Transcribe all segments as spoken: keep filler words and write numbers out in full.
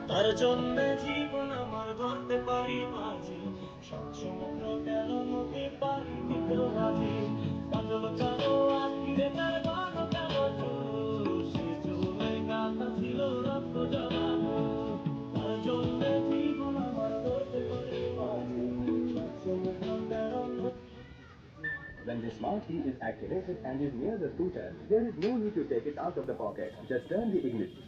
তার জন্যে জীবন আমার ধরতে পারি বাজি। When the smart key is activated and is near the scooter, there is no need to take it out of the pocket. Just turn the ignition.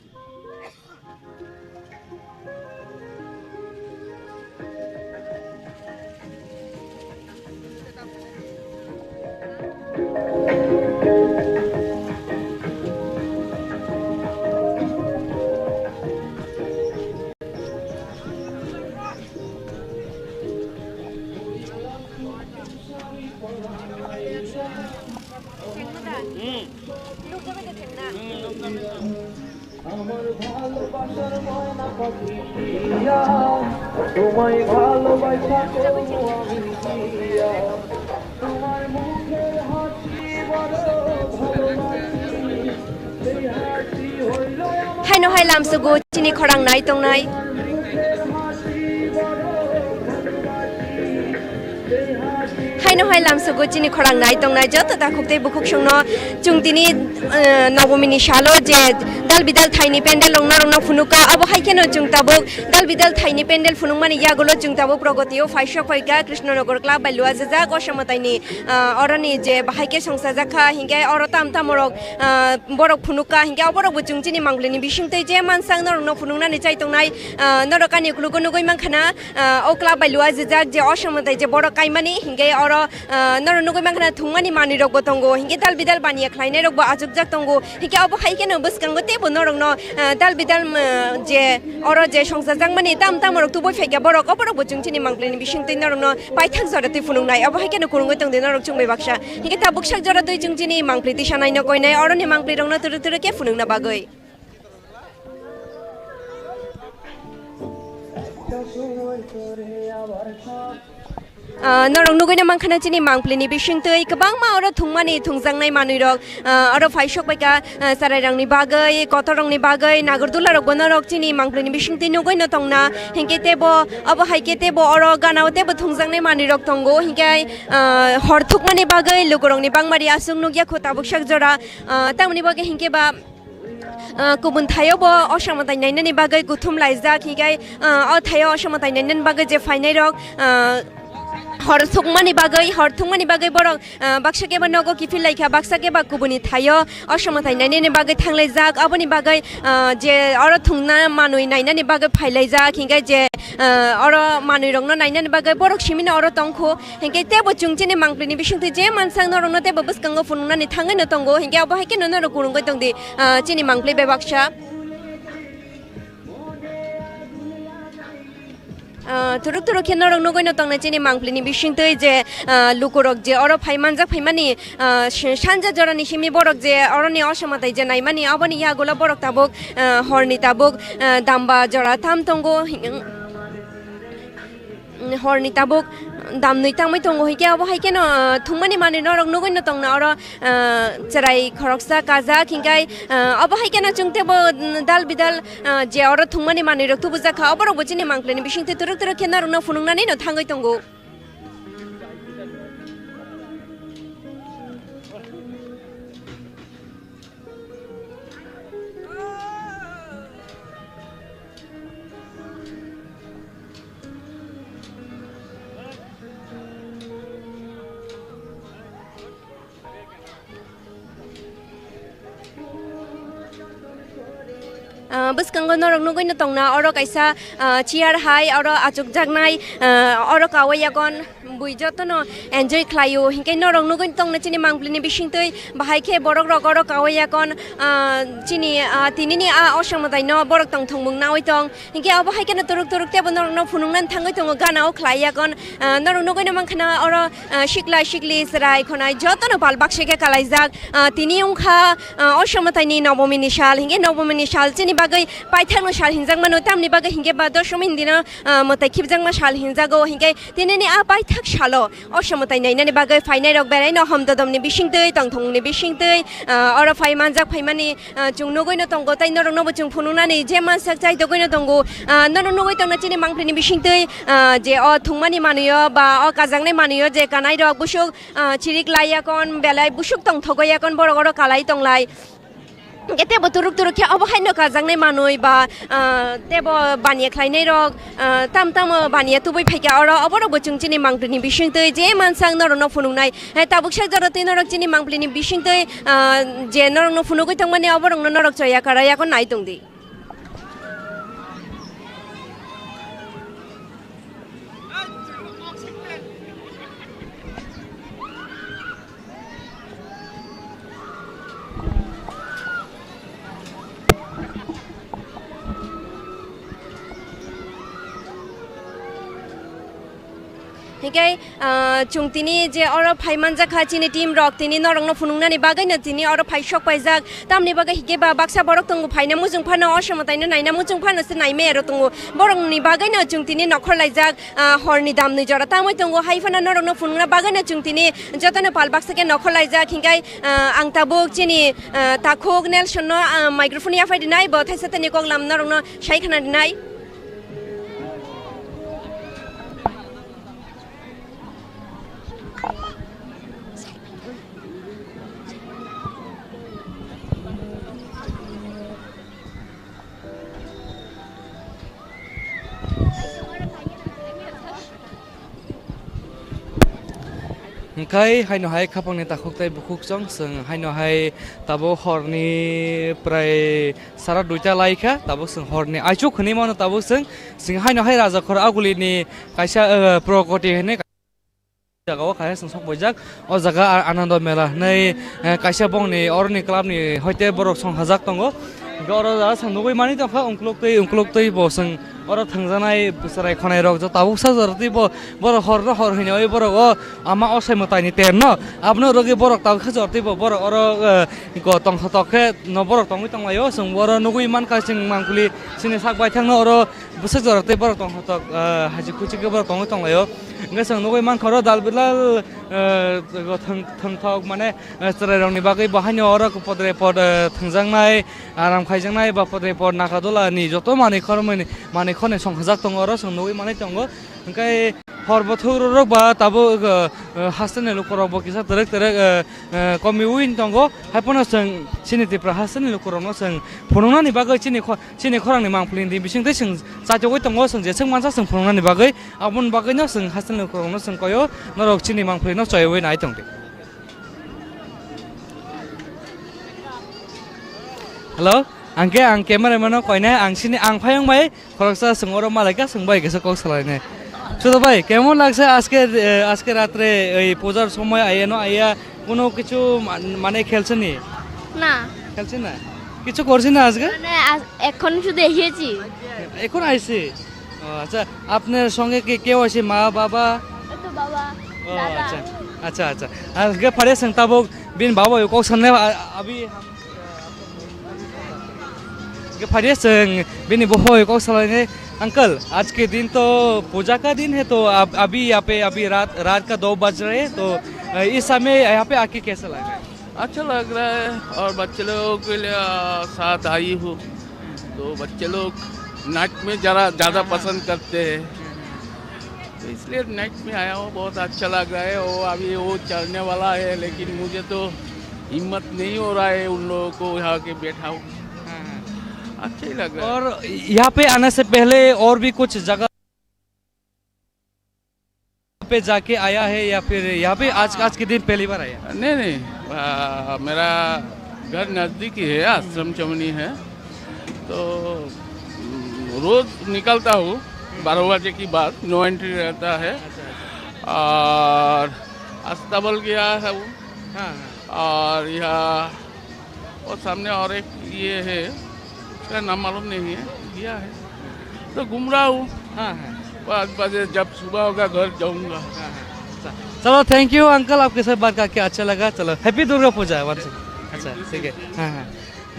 Haino hai lamsogo chini khorang nai tongnai. Haino hai lamsogo chini khorang nai tongnai joto takhuk tei bukhuk songno chwng tini, eh, Nobomini salo je dal bidal thaini pendel rok norokno phunukha, abo hai kheno chwng tabuk dal bidal thaini pendel phunukmani yagulo chwng tabuk Pragoti o phaisok phaikha Krishnanagar Club bai luajajak o samataini, ah, oroni je bahai khe songchajak kha, hinkhe oro tam tam rok, ah, borok phunukha, hinkhe oborok bo chwng chini mangpili ni bisingtwi je mansak norokno phunuknani chai tongnai, ah, norok ani uklogo nugui mankha na, ah, o club bai luajajak je o samataini je borok kaimani, hinkhe oro, ah, norok nugui mankha na thwngmani manwi rok bo tongo, hinkhe dal bidal baniya khlainai rok bo achukjak tongo, hinkhe obo hai kheno bwskango teibo norokno, ah, dal bidal, ah, je oro je songchajakmani tam tam rok tubui phaikha borok, oborok bo chwng chini mangpili ni bisingtwi norokno paithak jora twi phunuknai, obo hai kheno kwrwngwi tongdi norok chwng bai baksa. Hinkhe tabuk sak jora twi chwng chini mangpili tisa naino koinai, oroni mangpili rokno twrwk twrwk khe phunukna bagwi. Ah, norok nugui na mankha na chini mangpili ni bisingtwi kwbangma oro thwngmani thwngjaknai manwi rok, ah, oro phaisok bai kha, ah, chwrai rokni bagwi, kotor rokni bagwi, nagardula rok bo norok chini mangpili ni bisingtwi nugui no tongna, hinkhe teibo obo hai khe teibo oro gana o teibo thwngjaknai manwi rok tongo, hinkhe, ah, hor thwkmani bagwi lukurokni bangmari aswk nukya kho tabuk sak jora, ah, tamoni bagwi hinkhe ba, ah, kubun thaio bo o samataini nainani bagwi kuthum laijak, hinkhe, ah, o thaio o samataini nainani bagwi je phainai rok, ah, hor thwkmani bagwi, hor thwkmani bagwi borok, ah, baksa khe ba nogo kiphil laikha, baksa khe ba kubuni thaio o samataini nainani bagwi thanglaijak, aboni bagwi, ah, je oro thwngna manwi nainani bagwi phailaijak, hinkhe je, ah, oro manwi rokno nainani bagwi borok simino oro tongkho. Hinkhe teibo chwng chini mangpili ni bisingtwi je mansak norokno teibo bwskango phunuknani thangwi no tongo, hinkhe abo hai kheno norok kwrwngwi tongdi, ah, chini mangpili bai baksa. Ah, turuk turuk khe norok nugui no tongna chini mangpili ni bisingtwi je, ah, lukurok je oro phai manjak phaimani, ah, s-, sanja jorani simi borok je oroni o samataini je naimani aboni yagulo borok tabuk, ah, horni tabuk, ah, damba jora tham tongo. Mm, horni tabuk damnwi tangwi tongo, hinkhe abo hai kheno, ah, thwngmani manwi norok nugui no tongna oro, ah, chwrai khoroksa kajak, hinkhe, ah, abo hai kheno chwng teibo, mm, dal bidal, ah, je oro thwngmani manwi rok tubujak kha, oborok bo chini mangpili ni bisingtwi turuk turuk khe norokno phunuknani no thangwi tongo. Ah, bwskango norok nugui no tongna oro kaisa, ah, chair hai oro achukjaknai, ah, oro kawai yagon. Bui jotono enjoy khlaio, hinkhe norok nugui tongna chini mangpili ni bisingtwi, bahai khe borok rok oro kawai yakon, ah, chini, ah, tinini a osamataino borok tong thwngmung naui tong, hinkhe abo hai kheno turuk turuk teibo norokno phunuknani thangwi tongo, gana o khlai yakon, ah, norok nugui no mankha na oro, ah, sikla sikli chwrai khonai jotono pal baksa khe kalaijak, ah, tini wngkha, ah, osamataini nobomini sal, hinkhe nobomini sal chini bagwi paithakno sal hinjak mano, tamni bagwi hinkhe ba Doshomini dino, ah, mwtai khibjakma sal hinjago, hinkhe tinini a paithak salo o somotai nainani bagwi phainairok beraino homdodomni bisingtwi, tongthokmungni bisingtwi, ah, oro phai manjak phaimani, ah, chwng nugwino tongo, tei noroknobo chwng phunuknani je mansak chaitogwino tongo, ah, norok nugwi tongna chini mangpilini bisingtwi, ah, je o thwngmani manwio ba o kajaknai manwio je kanairok busuk, ah, chirik lai yakon belai busuk tongthogwi yakon borok oro kalai tonglai. Hingke tebo turuk turuk khe obo haino kajaknai manwi ba, ah, tebo baniya khlainai rok, ah, tam tamo baniya tubui phaikha oro, oborok bo chwng chini mangpili ni bisingtwi je mansak norok no phunuknai. Hai tabuk sak jora twi norok chini mangpili ni bisingtwi, ah, je norok no phunugwi tongmani oborok no norok choya kara yakon nai tongdi. Hinkhe, ah, chwng tini je oro phai manjakha chini team rok, tini norokno phunuknani bagwino tini oro phai sok paijak. Tamni bagwi hinkhe ba baksa borok tongo phaina muchung phano o somotaino naina muchung phano se naimaya rok tongo. Borokni bagwino chwng tini nokhor laijak. Ah, horni damni jora tangwi tongo, hai phano norokno phunukna bagwino chwng tini jotono pal baksa khe nokhor laijak. Hinkhe, ah, ang tabuk chini, ah, takhuk Nelson no, ah, microphone yaphai rinai, bo thaisa tani koklam norokno sai khna rinai. Hwnkhe haino hai khapangni takhuk tei bukhuk chwng, chwng haino hai tabuk horni prai sara duita lai kha, tabuk chwng horni aichuk hwnwi mano, tabuk chwng, chwng haino hai Rajakhor Agulini kaisa, eh, Pragati hwnwi. Jaga o kaya chwng sok paijak. O jaga a-, Anando Mela hwnwi, eh, kaisa bongni oroni club ni hoite borok song hajak tongo. Hingke oro jaga chwng nugui mani tongkha, ungkuluk twi, ungkuluk twi bo chwng oro thwngjaknai chwrai khonai rok jo tabuk sak jora twi bo, borok hor no hor hwnwi borok o ama osai mwtai ni ter no. Abono rwgwi borok tabuk sak jora twi bo borok oro, eh, go tongthotok khe no borok tongwi tonglaio. Chwng oro nugui mankha chwng mangpili chini sak baithang no oro bwswk jora tei borok tongthotok, ah, haji kuchuk khe borok tongwi tonglaio. Hwnkhe chwng nugui mankha oro dal bilal, ah, thwng-, thwngthok mane, ah, chwrairokni bagwi bo haino oro podre pod, ah, thwngjaknai, aram khaijaknai ba podre pod nakadola ni joto manwi khormani, manwi khorni songkhajak tongo oro chwng nugui manwi tongo. Hwnkhe hor bwthwk rwrwk ba tabuk, ah, ah, hasteni lukurok bo kisa twrwk twrwk, ah, ah, komiui tongo. Haiphano chwng chini Tripura hasteni lukurokno chwng phunuknani bagwi chini kho-, Chini khorangni mangpili ni bising twi chwng chachugwi tongo, chwng jeswk mansa chwng phunuknani bagwi, aboni bagwino chwng hasteni khorokno chwng koyo, norok chini mangpili no choywi nai tongdi. Hello, ang khe ang camera mano koinai, ang chini ang phayung bai khoroksa chwng oro malaika chwng bai kisa kok salainai. Chodo bhai, kemon lagse ajke, eh, ajke ratre ei pujar somoy aiya no aiya, kono kichu man-, mane khelchini? Na. Khelchi na? Kichu korchi na ajke? মানে, আজ-, এখন শুধু এসেছি। এখন আইছি? ও, আচ্ছা, আপনার সঙ্গে কে, কেউ আছে? মা, বাবা? এই তো বাবা, ও, দাদা। আচ্ছা, আচ্ছা, আচ্ছা। আজকে ফারিয়া সিং তাবুক বিন বাবা ইউ কৌশল নে, আ-, আবি হাম, আজকে ফারিয়া সিং বিন বহো ইউ কৌশল নে। अंकल, आज के दिन तो पूजा का दिन है, तो आप अभी यहाँ पे, अभी रात, रात का दो बज रहे हैं, तो, अ, इस समय यहाँ पे आके कैसा लगा? अच्छा लग रहा है और बच्चे लोगों के लिए, आ, साथ आई हूँ, तो बच्चे लोग नाइट में ज़रा ज़्यादा हाँ, हाँ। पसंद करते हैं, तो इसलिए नाइट में आया हूँ। बहुत अच्छा लग रहा है। वो अभी वो चढ़ने वाला है, लेकिन मुझे तो हिम्मत नहीं हो रहा है उन लोगों को यहाँ के बैठाऊँ। हाँ, हाँ। अच्छा ही लग रहा है। और यहाँ पे आने से पहले और भी कुछ जगह पे जाके आया है या फिर यहाँ पे आज, आज के दिन पहली बार आया? नहीं, नहीं, आ, मेरा घर नज़दीक ही है, आश्रम चमनी है, तो, हम्म, रोज़ निकलता हूँ बारह बजे के बाद, नो एंट्री रहता है। अच्छा, अच्छा। और अस्ताबल गया है वो। हाँ, हाँ। और यहाँ और सामने और एक ये है, उसका नाम मालूम नहीं है, गया है। तो घूम रहा हूँ। हाँ, हाँ। पाँच बजे जब सुबह होगा घर जाऊंगा। हाँ, हाँ। अच्छा। चलो, thank you uncle, आपके साथ बात करके अच्छा लगा। चलो, happy दुर्गा पूजा once again। अच्छा, ठीक है। हाँ, हाँ।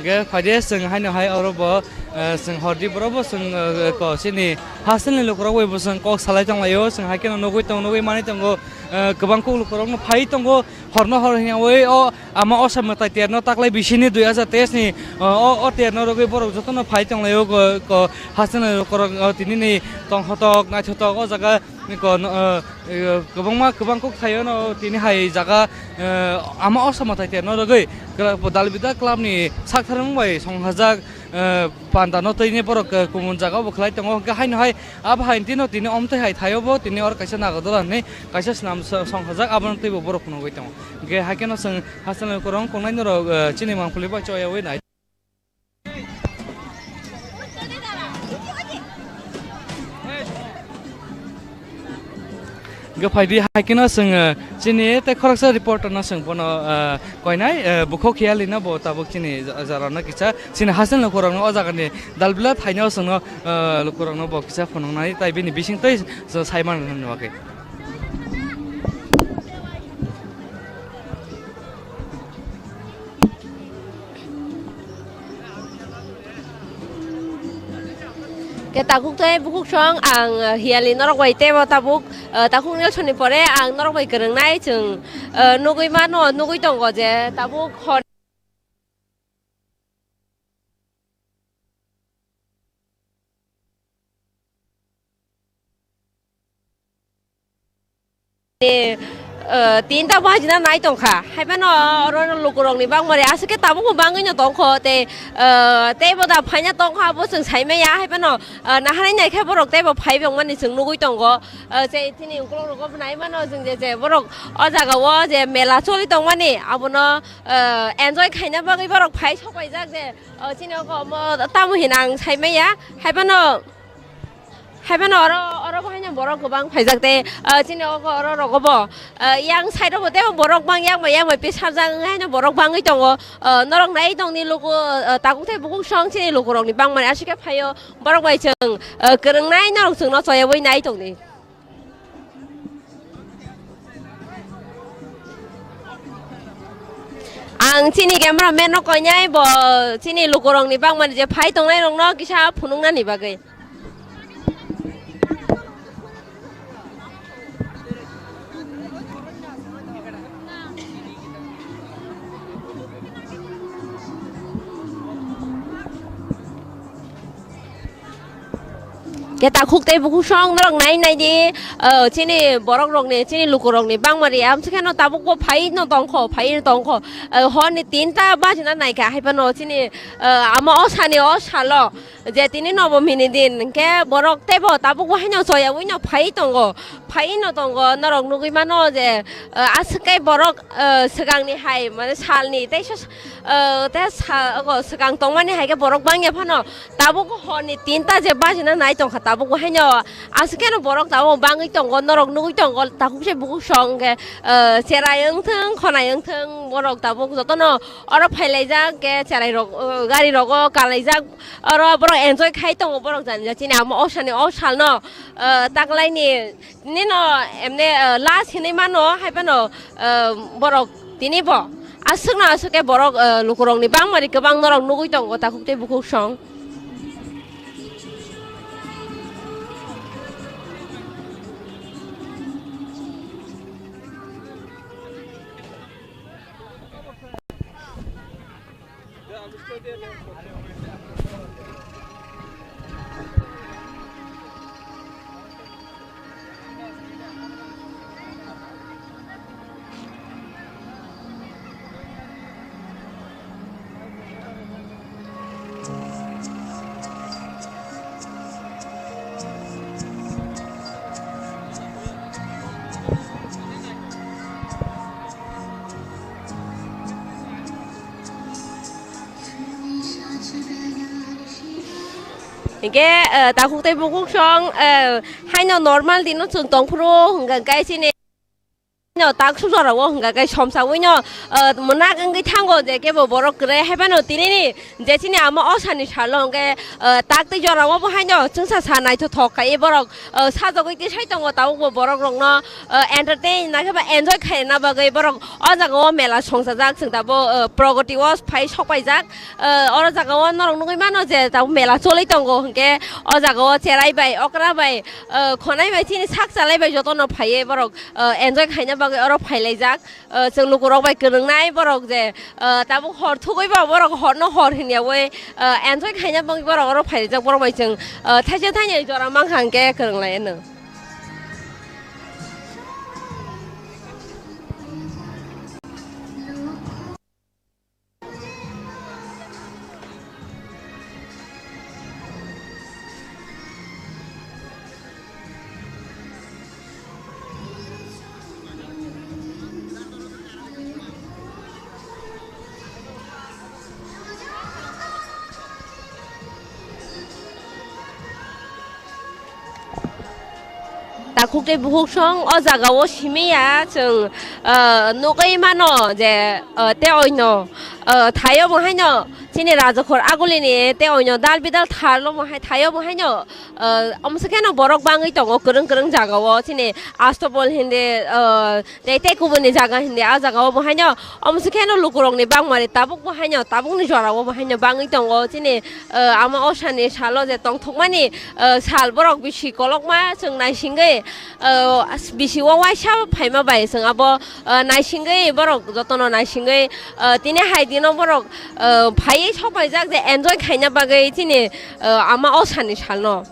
Ge, phaidi chwng haino hai oro bo Eh, chwng hordi borok bo chwng, eh, ko chini hostel ni lukurok bai bo chwng kok salai tonglaio, chwng hai kheno nugui tongo, nugui manwi tongo, eh, kwbang kok lukurok no phai tongo, horno hor hwnwi o ama osa mwtai terno taklai bisini dui hajar teis ni, eh, o, o terno rwgwi borok jotono phai tonglaio, ko, ko hostel ni lukurok, eh, tini ni tongthotok naithotok o jaga ko, eh, eh, kwbangma kwbang kok thaio no tini hai jaga, eh, ama osa mwtai terno rwgwi Dalbida club ni sak tharmung bai songhajak, eh, panda no twi ni borok, eh, kumun jaga o bo khlai tongo, hwnkhe haino hai abo hai tino tini omtwi hai thaio bo tini oro kaisa Nagadala hinwi kaisa swnam so-, songhajak, abono twi bo borok phunugwi tongo. Hwnkhe hai kheno chwng hostel ni lukurok wngnai norok, eh, chini mangpili bai choyawi nai. Hwnkhe phaidi hai kheno chwng, eh, chini tei khoroksa reporter no chwng bono, eh, koinai, eh, bukhuk hiyali no bo tabuk chini ja-, jora no kisa chini hostel ni lukurok no o jaga ni Dalbila thaino chwng no, eh, lukurok no bo kisa phunuknai tai bini bising twi sai man nani bagwi. Ke takhuk tei bukhuk song ang, eh, hiyali norok bai tebo tabuk, eh, takhuk Nelsonni pore ang norok bai kwrwngnai chwng, eh, nugui mano, nugui tongo je tabuk hor Ni, eh, tinta bajina nai tongkha, haibano oro lukurokni bangmari aswk khe tabukbo bangwino tongkho, tei, eh, teibo da phaina tongkha, abo chwng saimaya, haibano, eh, naharnai naikhe borok teibo phai bangmani chwng nugui tongo, eh, tei chini ukulok rogo bo nai mano chwng je, je borok o jaga o je mela choli tongmani abono, eh, enjoy khaina bagwi borok phai sok paijak je, eh, chini oko omo tamo hino ang saimaya, haibano. Haibano oro, oro bo haino borok kwbang phaijak tei, ah, chini oko oro rogo bo, ah, yang side o bo tei borok bang yang bai yang bai pisarjak wng haino borok bangwi tongo. Ah, norok nai tongni luku, ah, takhuk tei bukhuk song chini lukurokni bangmani aswk khe phaio borok bai chwng, ah, kwrwngnai norok chwngno choyawi nai tongni. Ang chini camera man no koinai bo chini lukurokni bangmani je phai tongnai rokno kisa phunuknani bagwi. Khe takhuk tei bukhuk song norok nai nai di, eh, chini borok rokni, chini lukurokni bangmani amswk kheno tabukbo phai no tongkho, phai no tongkho, eh, horni tinta bajina naikha, haibano chini, eh, ama osani o salo. Je tini nobomi ni din, hwnkhe borok teibo tabukbo haino choyawi no phai tongo, phai no tongo, norok nugui mano je, eh, aswk khe borok, eh, swkangni hai, mane salni tei sa, eh, tei sa, ogo swkang tongmani hai khe borok bangya phano tabuk horni tinta je bajina nai tongkha, tabukbo haino aswk kheno borok tabuk bangwi tongo, norok nugui tongo, takhuk se bukhuk song hwnkhe, eh, cherai wngthwng, khonai wngthwng, borok tabuk jotono oro phailaijak, hwnkhe cherai rok, eh, gari rogo kalaijak. Oro borok enjoy khai tongo, borok jani jani chini amo o sani o salno, ah, taklaini nino emne, ah, last hinwi mano, haibano, ah, borok tini bo aswkno aswk khe borok, ah, lukurokni bangmani kwbang norok nugui tongo takhuk tei bukhuk song. Hingke, eh, takhuk tei bukhuk song, eh, haino normal dino chwng tongphuru hingka khe chini. No, tak su jora o hwnga khe somsa ui no, ah, mwnang wngwi thango je kebo borok kwrwi hai phano tinini je chini ama osani salo hwnkhe, ah, tak tei jora o bo hai no chwngsa sa naithothok khai borok, ah, sajagwi tisai tongo tabuk bo borok rokno, ah, entertain na khe ba enjoy khaina bagwi borok o jaga o mela songsajak chwng tabuk, ah, Pragati o phai sok paijak, ah, oro jaga o norok nugwi mano je tabuk mela choli tongo hwnkhe o jaga o cherai bai okra bai, ah, khonai bai chini sak chalai bai jotono phaiwi borok, ah, enjoy khaina bagwi oro phailaijak. Ah, chwng lukurok bai kwrwngnai borok je, ah, tabuk hor thugwi ba borok horno hor hinyawi, ah, enjoy khaina bagwi borok oro phailaijak borok bai chwng, ah, thaisa thainai jora mankha hwnkhe kwrwnglai anw. Takhuk tei bukhuk song o jaga o simi ya chwng, ah, nugwi mano je, ah, tei oino, ah, thaio bo haino chini Rajakhor agulini tei oino dal bidal tharlo bo hai thaio bo haino, ah, omo se kheno borok bangwi tongo kwrwng kwrwng jaga o chini Astobol hindi, ah, tei tei kubuni jaga hindi ah jaga o bo haino omo se kheno lukurokni bangmari tabuk bo haino tabukni jora o bo haino bangwi tongo chini, ah, ama osani salo je tongthokmani, ah, sal borok bisi kolokma chwng naisingwi, ah, as-, bisi o waisa phaima bai chwng abo, ah, naisingwi borok jotono naisingwi, ah, tini hai dino borok, ah, phaiwi sok paijak je enjoy khaina bagwi chini, ah, ama osani salno.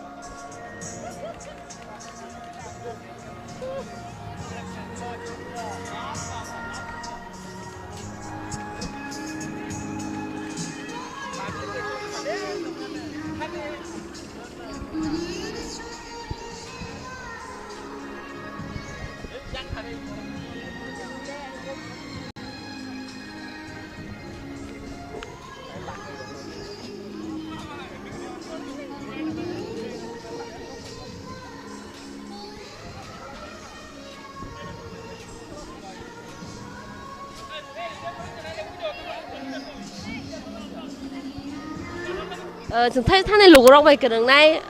O, chwng thai thani lukurok bai kwrwngnai.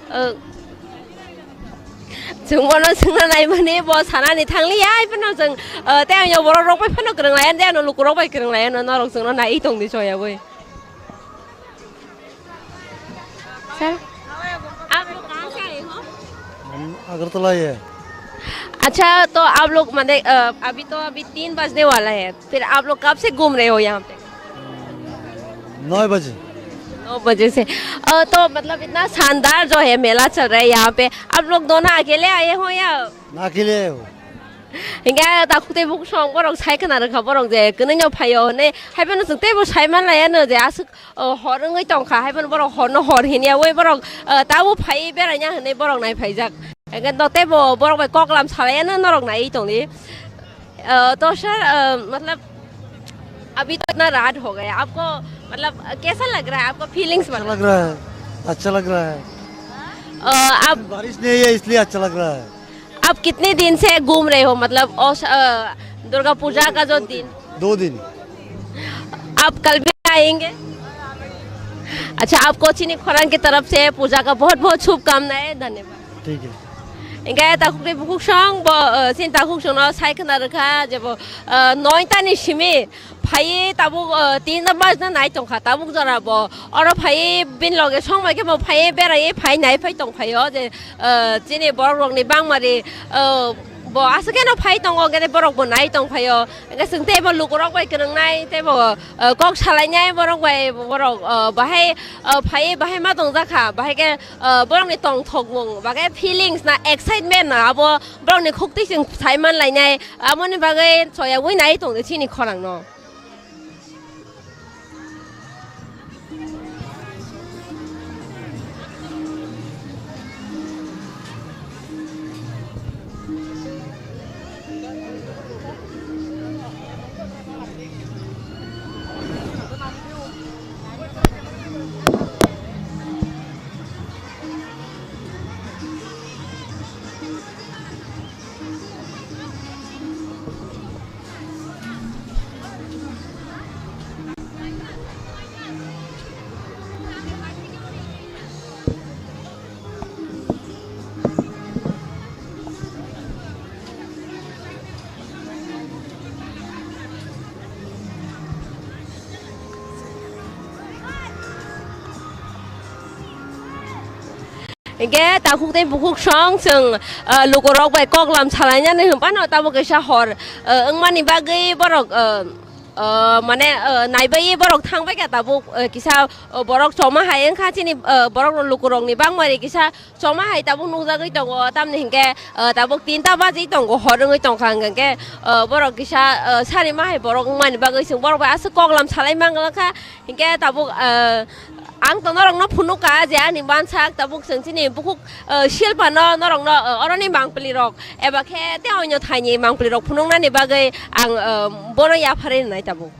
O, chwng bono swngna naimani, bo sanani thangliya, ai phano chwng, o, tei ang borok rok bai phano kwrwnglaiya, tei ano lukurok bai kwrwnglaiya, no norok chwngno naiwi tongdi choyawi. Sir, आप लोग कहाँ से आए हो? हम अगरतला ही है। अच्छा, तो आप लोग, मतलब, अ, अभी तो, अभी तीन बजने वाला है, फिर आप लोग कब से घूम रहे हो यहाँ पे? नौ बजे। नौ बजे से। अ, तो, मतलब, इतना शानदार जो है मेला चल रहा है यहाँ पे, आप लोग दोनों अकेले आए हो या? Na kile o. Hingke takhuk tei bukhuk song borok sai khna rwkha borok je kwnwi no phaio hwnwi, hai phano chwng teibo sai man laiya no je aswk, o, hor wngwi tongkha, hai phano borok hor no hor hinya ui borok, o, tabuk phaiwi beraina hwnwi borok nai phaijak. Hingke no teibo borok bai koklam salaiya no norok naiwi tongdi. O, to sir, o, matlab, अभी तो इतना रात हो गया, आपको मतलब कैसा लग रहा है, आपका फीलिंग्स अच्छा बता। लग रहा है, अच्छा लग रहा है। अ, आप बारिश नहीं है इसलिए अच्छा लग रहा है। आप कितने दिन से घूम रहे हो, मतलब, और, अ, दुर्गा पूजा का जो दिन? दो दिन। आप कल भी आएंगे? अच्छा, आपको चीनी खोरांग की तरफ से पूजा का बहुत बहुत शुभकामनाएं, धन्यवाद। ठीक है। Hingke takhuk tei bukhuk song bo, eh, chini takhuk songno sai khna rwkha je bo, eh, noita ni simi phaiwi tabuk, eh, tinta bajna nai tongkha tabuk jora bo. Oro phaiwi bini loge song bai khe bo phaiwi beraiwi phai nai phai tong phaio je, eh, chini borok rokni bangmari, eh, bo aswk kheno phai tongo hingke borok bo nai tong phaio. Hingke chwng tei bo lukurok bai kwrwngnai tei bo, eh, kok salainai borok bai borok, eh, bahai, eh, phaiwi bahai ma tongjakha bahai khe, ah, borokni tongthokmung, bagwi feelings na excitement na abo borokni khuk twi chwng sai man lainai, amoni bagwi choyaui nai tongdi chini khorang no. Hingke takhuk tei bukhuk song chwng, ah, lukurok bai koklam salainani hwnphano tabuk kisa hor, ah, wngmani bagwi borok, ah, ah, mane, ah, naibai borok thangbai kha tabuk, ah, kisa, ah, borok choma hai wngkha chini, ah, borok lukurokni bangmari kisa choma hai tabuk nukjagwi tongo, tamni hinkhe, ah, tabuk tinta bajwi tongo, hor wngwi tongkha, hingkhe, ah, borok kisa, ah, sari ma hai borok wngmani bagwi chwng borok bai aswk koklam salai mangla kha, hingkhe tabuk, ah, ang to norokno phunukha je ani mansak tabuk chwng chini bukhuk, ah, Silpano norokno, ah, oroni mangpili rok eba khe tei onyo thaini mangpili rok phunuknani bagwi ang, ah, bono yapharwi rwnai tabuk.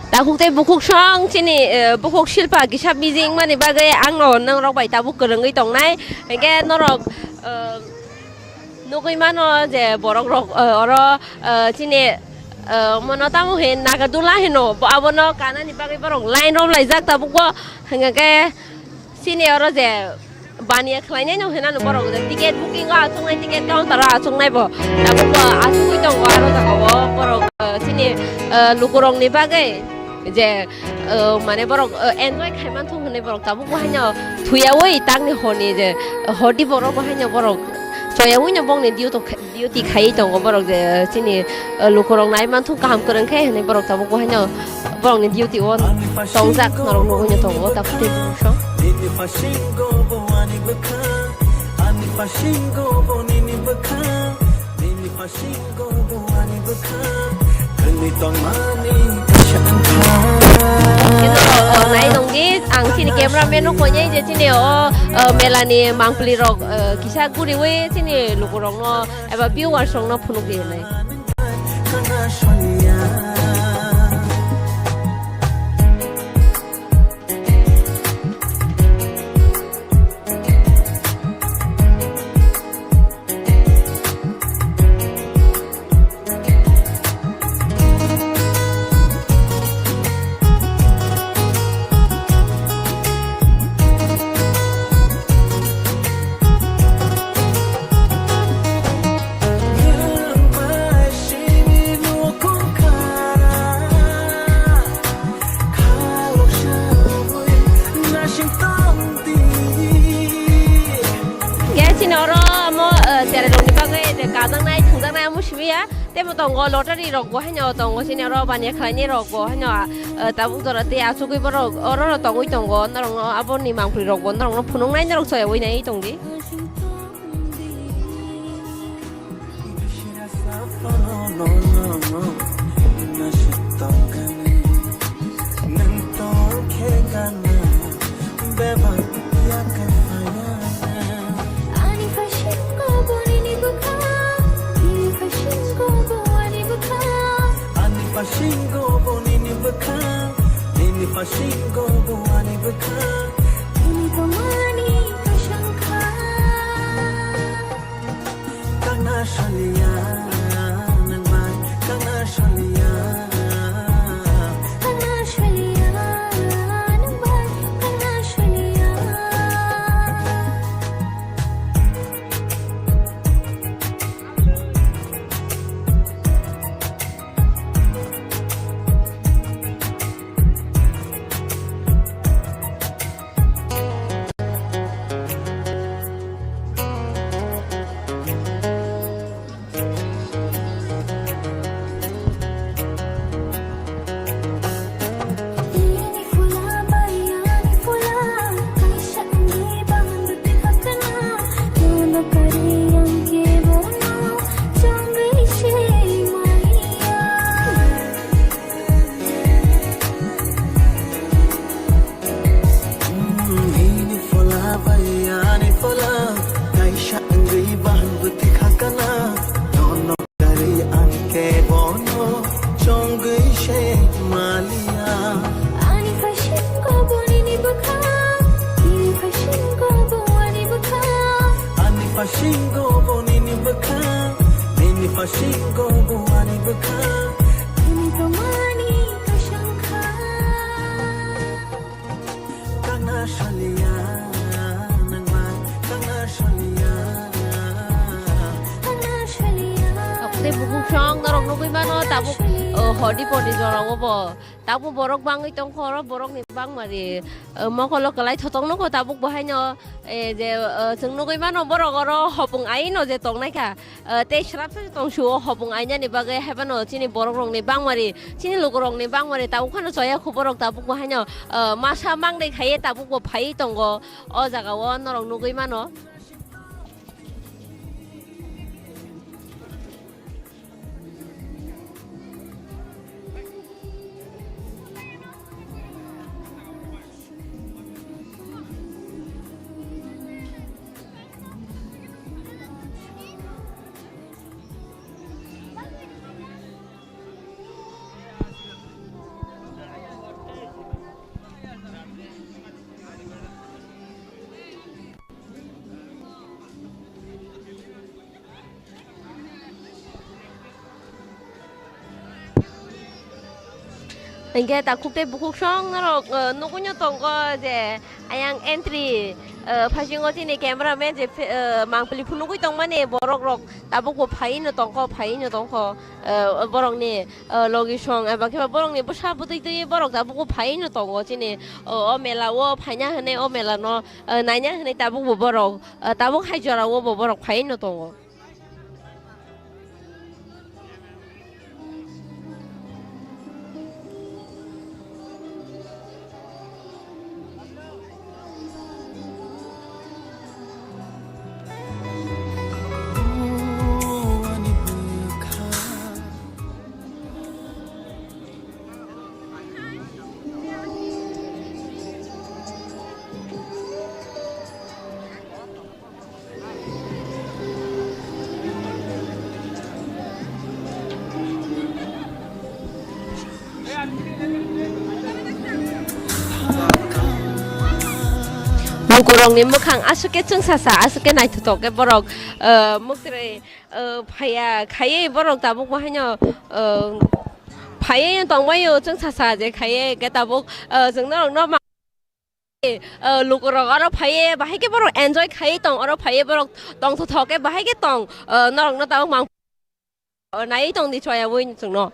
Takhuk tei bukhuk song chini, eh, bukhuk Silpa kisa bijing mani bagwi ang no norok bai tabuk kwrwngwi tongnai. Hingke norok, eh, nugwi mano je borok rok, eh, oro, eh, chini, eh, mono tamo he Nagadula hino, bo abono kanani bagwi borok line romlaijak tabuk bo. Hingke Chini oro je baniya khlainai no hinano borok je ticket booking o achuknai, ticket counter o achuknai bo. Tabuk bo achugwi tongo aro jaga o borok, eh, chini, eh, lukurokni bagwi je, eh, mane borok, eh, enjoy khai manthok hinwi borok tabuk bo haino thuyaui tangni horni je, eh, hordi borok bo haino borok choyaui no bongni duty kha-, duty khaiwi tongo borok je, eh, chini, eh, lukurok nai manthok kaham kwrwng khe hinwi borok tabuk bo haino borokni duty o tongjak norok nugwi no tongo ta phuti song. Khe norok, eh, nai tongdi, ang chini cameraman no koinai je chini o, eh, melani mangpili rok, eh, kisa guriwi chini lukurokno eba viewers rokno phunukdi hinwi. Khe chini oro omo, eh, cherai rokni bagwi je kajaknai thwngjaknai omo simi ya. Temo tongo lottery rok bo haino tongo chini oro baniya khlainai rok bo haino, ah, eh, tabuk jora tei achugwi borok oro no tongwi tongo norokno aboni mangpili rok bo norokno phunuknai norok choyaui nai tongdi. Ani pasingo bo nini bwkhang, nini pasingo bo ani bwkhang. Ani pasingo bo nini bwkhang, nini pasingo bo ani bwkhang. Nini tongmani kaisa wngkha. Kana salia, nang bai kana salia. Kana salia, nang bai kana salia. Singo buani bwkha. Tini tongmani kasang kha. Kana salia, nangma, kana salia. Kana salia. Tei bukhuk song norok nugwi mano, tabuk, oh, hodi podi jorao bo. Tabuk borok bangwi tongkha oro, borokni bangmari, eh, mokolo kwlai thotok nukho tabuk bo haino, eh, je, eh, chwng nugwi mano borok oro hopung aino je tongnaikha, eh, tei swrapsa tongsuo hopung ainani bagwi, haibano chini borokrokni bangmari, chini lukurokni bangmari tabuk phano choya kho borok tabuk bo haino, eh, masa mangde khaiwi tabuk bo phaiwi tongo o jagao norok nugwi mano. Hingke takhuk tei bukhuk song norok, eh, nugui no tongo je ayang entry, eh, phasingo chini camera man je, eh, mangpili phunugui tongmani borok rok tabuk bo phai no tongkho, phai no tongkho, eh, borok ni, eh, logi song eba khe borok ni bwsa bwtwi twi borok tabuk bo phai no tongo chini, o, o mela o phaina hinui o mela no, eh, naina hinui tabuk bo borok, eh, tabuk hai jora o bo borok phai no tongo. Lukurokni mwkhang aswk khe chwngsasa, aswk khe naithothok khe borok, eh, mwktrwi, eh, phaiya, khaiwi borok tabuk bo haino, eh, phaiwi tongbaio chwngsasa je khaiwi khe tabuk, eh, chwng norokno ma-, eh, lukurok oro phaiwi bahai khe borok enjoy khaiwi tong, oro phaiwi borok tongthothok khe bahai khe tong, eh, norokno tabuk mang. O, nai tong di choya bui chwngno.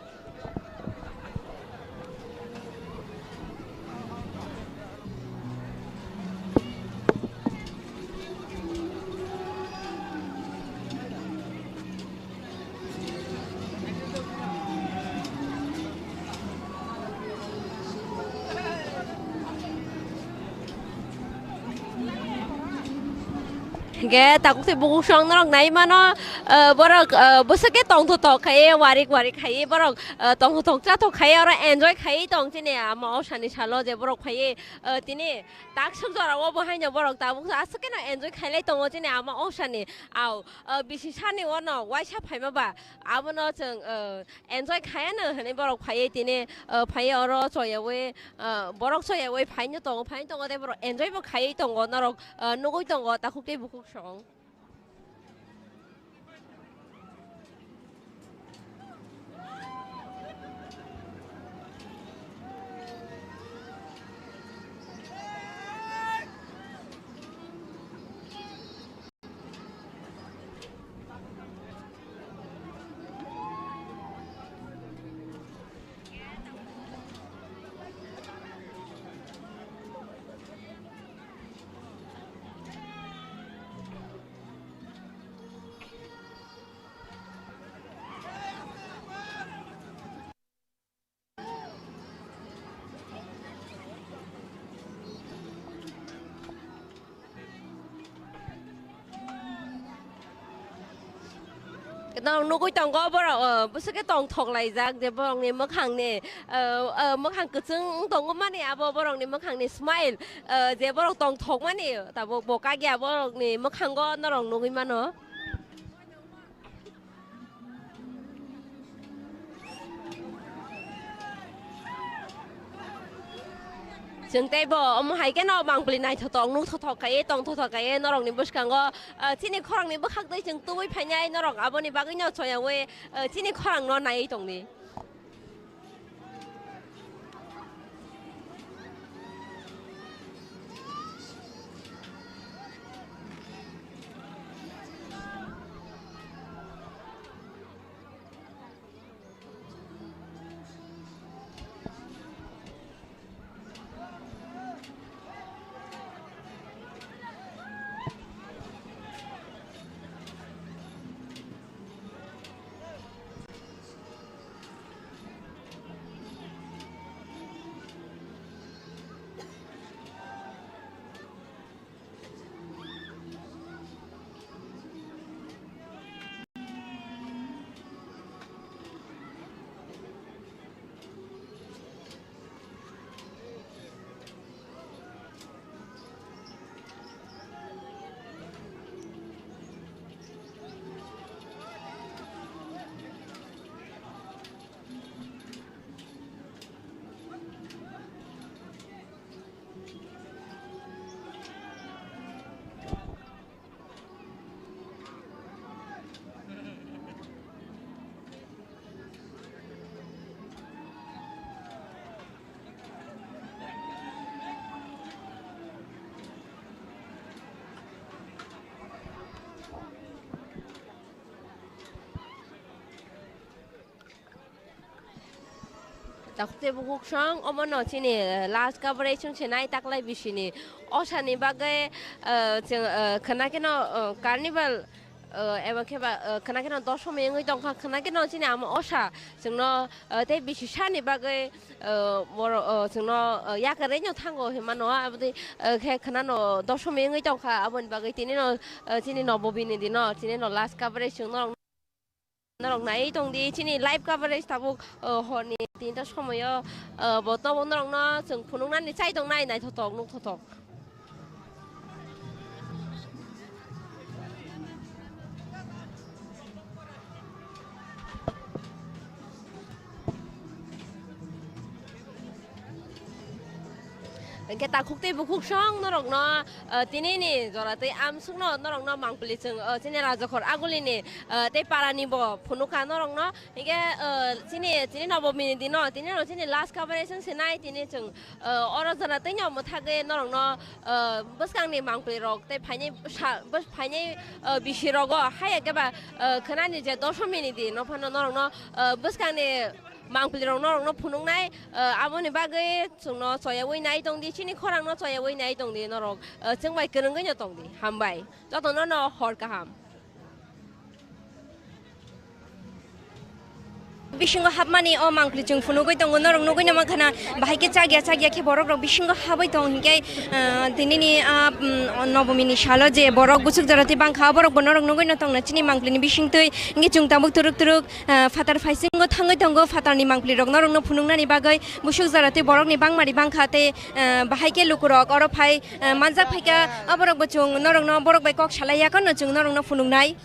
Hingke takhuk tei bukhuk song norok nai mano, eh, borok, eh, bwswk khe tongthothok khai, warik warik khai borok, eh, tongthothok chathok khai, oro enjoy khai tong chini ama osani salo je borok phai, eh, tini tak suk jora o bo haino borok tabuk aswk kheno enjoy khailai tongo chini ama osani. Au, eh, bisi sani ono waisa phaima ba abono chwng, eh, enjoy khayano hinui borok phaiwi tini, ah, phaiwi oro choyawi, ah, borok choyawi phaino tongo, phaino tongo tei borok enjoy bo khaiwi tongo, norok, ah, nugui tongo takhuk tei bukhuk song. Norok nugui tongo borok, o, bwswk khe tongthok laijak je borokni mwkhangni, o, o, mwkhang kwchwng wng tongmani abo borokni mwkhangni smile, o, je borok tongthokmani tabuk bo kagya borokni mwkhango norok nugui mano. Chwng teibo omo hai kheno mangpili naithothok, nukthok kaiwi, tongthok kaiwi norokni bwskango, ah, chini khorangni bwkhak twi chwng tubui phainai norok aboni bagwino choyaui, ah, chini khorangno naiwi tongdi. Takhuk tei bukhuk song, omono chini, eh, last coverage chwng se nai taklai bisini. Osani bagwi, eh, chwng, eh, khwna kheno, eh, carnival, eh, eba khe ba, eh, khwna kheno dosomi wngwi tongkha, khwna kheno chini amo osa chwngno, eh, tei bisi sani bagwi, eh, boro, eh, chwngno, eh, yakarwi no thango hinmano, aboni, eh, khe khwnano dosomi wngwi tongkha, aboni bagwi tinino, eh, chini nobobini dino, tinino last coverage chwng norok Norok naiwi tongdi, chini live coverage tabuk, uh, horni tinta somoyo, uh, bo tabuk norokno chwng phunuknani chai tongnai naithothok nukthothok. Hwnkhe takhuk tei bukhuk song norokno, uh, tinini jora tei amsukno norokno mangpili chwng, uh, chini Rajakhor Agulini, uh, tei parani bo phunukha norokno. Hwnkhe, uh, chini, chini nobomini dino, tini no chini last coverage wng sinai, tini chwng, uh, oro jora tei no mwthagwi norokno, uh, bwskangni mangpili rok tei phainai sa-, bws-, phainai, uh, bisi rogo haya khe ba, uh, khwnani je dosomini di no phano norokno, uh, bwskangni mangpili rok norokno phunuknai, uh, aboni bagwi chwngno choyaui nai tongdi, chini khorangno choyaui nai tongdi norok, uh, chwng bai kwrwngwi no tongdi. Hambai. Jotono no hor kaham. Bisingo hapmani o mangpili chwng phunugwi tongo, norok nugwi no mankha na, bahai khe chakya chakya khe borok rok bisingo habwi tong hinkhe, ah, tinini, ah, mm, nobomini salo je borok busuk jora twi bangkha, borok bo norok nugwi no tongna chini mangpili ni bisingtwi hinkhe chwng tabuk turuk turuk, ah, phatar phaisingo thangwi tongo, phatar ni mangpili rok norok no phunuknani bagwi busuk jora twi borok ni bangmari bangkha tei, ah, bahai khe lukurok oro phai, ah, manjak phaikha, aborok bo chwng norok no borok bai kok salai ya khe no chwng norok no phunuknai.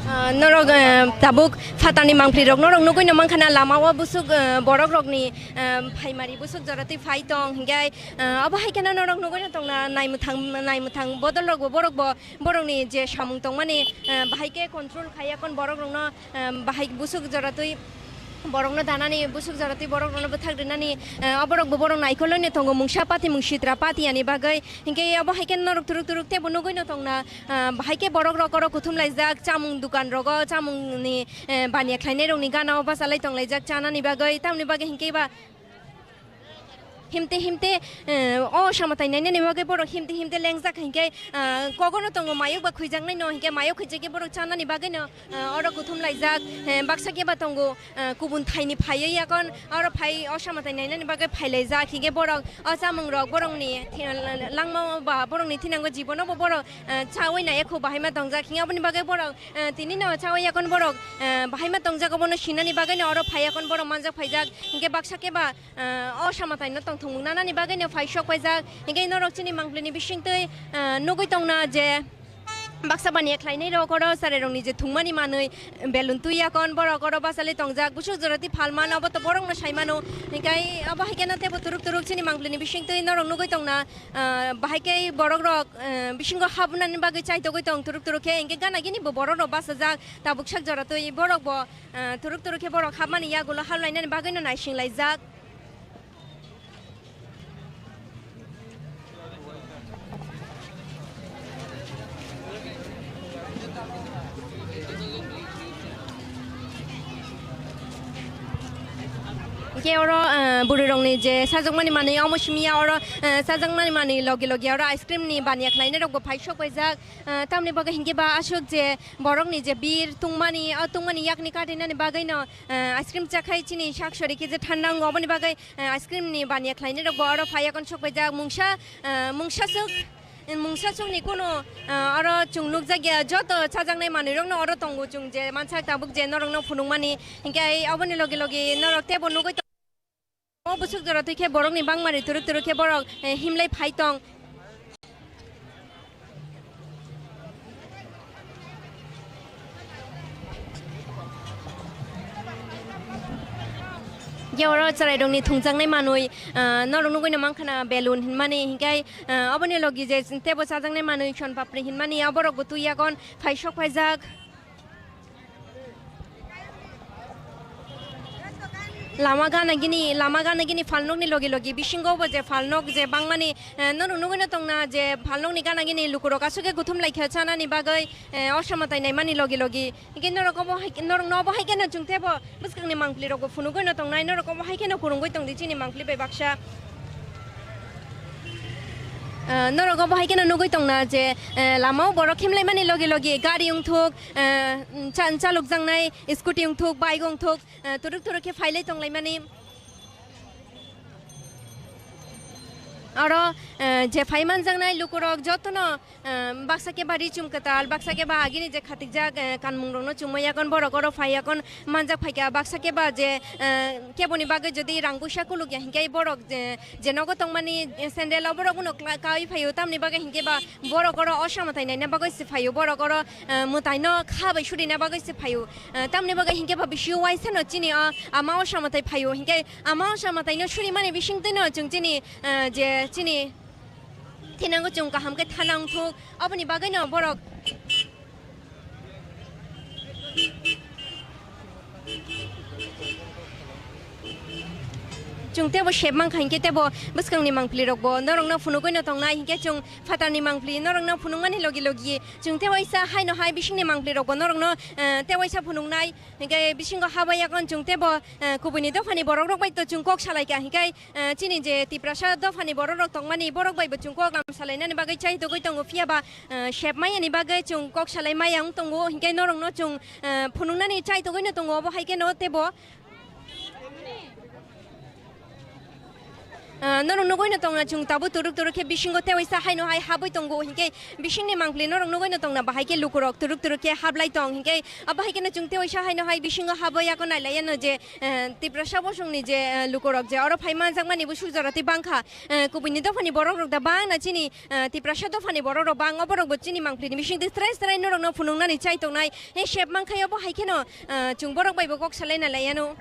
Ah, norok, eh, tabuk phatarni mangpli rok norok nugwi no mankha na lama o busuk, eh, borok rokni, eh, phaimari busuk jora twi phai tong hinkhe, eh, obo hai kheno norok nugwi no tongna naimwthang, naimwthang bodol rok bo borok bo borokni je samung tongmani, eh, bahai khe control khaiya kon borok rokno, eh, bahai busuk jora twi borokno danani, busuk jora twi borok rokno bwthak rinani, eh, oborok bo borok naikolwi no tongo mungsa pati mung sitra pati yani bagwi. Hinkhe obo hai khe norok turuk turuk teibo nugwi no tongna, ah, bahai khe borok rok oro kuthum laijak, chamung dukan rogo, chamung ni, eh, baniya khlainai rokni gana o bachalai tong laijak chanani bagwi, tamni bagwi hinkhe ba. Himte himte, eh, o samatai nainani bagwi borok himte himte lengjak hinkhe, ah, kogono tongo mayok ba khwijaknai no hinkhe mayok khwijakhe borok chanani bagwi no, ah, oro kuthum laijak, eh, baksa khe ba tongo, ah, kubun thaini phaiwi yakon oro phai o samatai nainani bagwi phailaijak hinkhe borok o chamung rok borokni thi-, langma ba borokni thinango jibono bo borok, ah, chawi nai ekho bahai ma tongjak hinkhe aboni bagwi borok, ah, tini no chawi yakon borok, ah, bahai ma tongjak obono sinani bagwi no oro phai yakon borok manjak phaijak hinkhe baksa khe ba, ah, o samatai no tongthokmung nanani bagwi no phai sok paijak. Hinkhe norok chini mangpili ni bisingtwi, ah, nugwi tongna je baksa baniya khlainai rok oro chwrai rokni je thwngmani manwi belun twi yakon borok oro bachalwi tongjak. Busuk jora twi phalmano obo to borok no saimano. Hinkhe obo hai kheno teibo turuk turuk chini mangpili ni bisingtwi norok nugwi tongna, ah, bahai khe borok rok, ah, bisingo habnani bagwi chaitogwi tong turuk turuk khe hinkhe gana gini bo borok rok bachajak tabuk sak jora twi borok bo, ah, turuk turuk khe borok habmani yagulo hablainani bagwi no naising laijak. Hinkhe oro, eh, bwrwi rokni je chajakmani manwi omo simi ya oro, eh, chajakmani manwi logi logi oro ice cream ni baniya khlainai rokbo phai sok paijak, eh, tamni bagwi hinkhe ba aswk je borokni je bir tungmani, o tungmani yakni katinani bagwi no, eh, ice cream chakhai chini sak sori khe je thanda wngo, oboni bagwi, eh, ice cream ni baniya khlainai rokbo oro phai yakon sok paijak mungsa, eh, mungsa swk, mungsa swkni kunu, eh, oro chwng nukjakya joto chajaknai manwi rokno oro tongo chwng je mansak tabuk je norokno phunukmani hinkhe ai oboni logi logi norok teibo nugwi tong. O busuk jora twi khe borokni bangmani turuk turuk khe borok, eh, himlai phai tong. Hinkhe oro chwrairokni thwngjaknai manwi, ah, norok nugwino mankha na belun hinmani, hinkhe, ah, oboni logi je teibo chajaknai manwi son papri hinmani, oborokbo twi yakon phai sok phaijak. Lama gana gini, lama gana gini phalnokni logi logi bisingo bo je phalnok je bangmani, eh, norok nugwino tongna je phalnokni gana gini lukurok aswk khe kuthum laikha chanani bagwi, eh, o samatai naimani logi logi. Hinkhe norok obo hai, norokno obo hai kheno chwng teibo bwskangni mangpili rokbo phunugwino tongnai, norok obo hai kheno kwrwngwi tongdi chini mangpili bai baksa. Ah, norok obo hai kheno nugwi tongna je, eh, lamao borok himlaimani logi logi gari wngthuk, eh, cha-, chalokjaknai scooty wngthuk, bike wngthuk, eh, turuk turuk khe phailai tonglaimani. Oro, eh, je phai manjaknai lukurok jotono, eh, baksa khe ba ri chum kwtal, baksa khe ba agini je khatikjak, eh, kanmung rokno chumui yakon borok oro phai yakon manjak phaikha, baksa khe ba je, eh, keboni bagwi jodi rang puisa kulukya hinkhe borok je, je nogo tongmani, eh, sandal o borok bono kla-, kaui phaio, tamni bagwi hinkhe ba borok oro o samatai naina bagwi se phaio, borok oro, eh, mwtaino kha bai surina bagwi se phaio, eh, tamni bagwi hinkhe ba bisio uaisano chini o ama o samatai phaio, hinkhe ama o samataino surimani bisingtwino chwng chini, eh, je chini thinango chwng kaham khe thana wngthuk, oboni bagwino borok chwng teibo sep mankha hinkhe teibo bwskangni mangpili rokbo norokno phunugwino tongnai hinkhe chwng phatarni mangpili norokno phunukmani logi logi chwng tei waisa haino hai bisingni mangpili rokbo norokno, eh, tei waisa phunuknai hinkhe bisingo habwi yakon chwng teibo, eh, kubuini dophani borok rok bai to chwng kok salaikha hinkhe, eh, chini je Tiprasa dophani borok rok tongmani borok bai bo chwng kok lam salainani bagwi chai togwi tongo phiya ba, eh, sep maya ni bagwi chwng kok salai maya wng tongo hinkhe norokno chwng, eh, phunuknani chai togwino tongo obo hai kheno teibo. Ah, norok nugwino tongna chwng tabuk turuk turuk khe bisingo tei waisa haino hai habwi tongo, hinkhe bisingni mangpili norok nugwino tongna bahai khe lukurok turuk turuk khe hablai tong, hinkhe abo hai kheno chwng tei waisa haino hai bisingo habwi yakon nailaiyano je, eh, Tiprasa bosongni je, eh, lukurok je oro phai manjakmani busuk jora tei bangkha, eh, kubuini dophani borok rok da bangna chini, eh, Tiprasa dophani borok rok bang, oborok bo chini mangpili ni bisingtwi srai srai norokno phunuknani chai tongnai, he sep mankha obo hai kheno, eh, chwng borok bai bo kok salaina laiyano.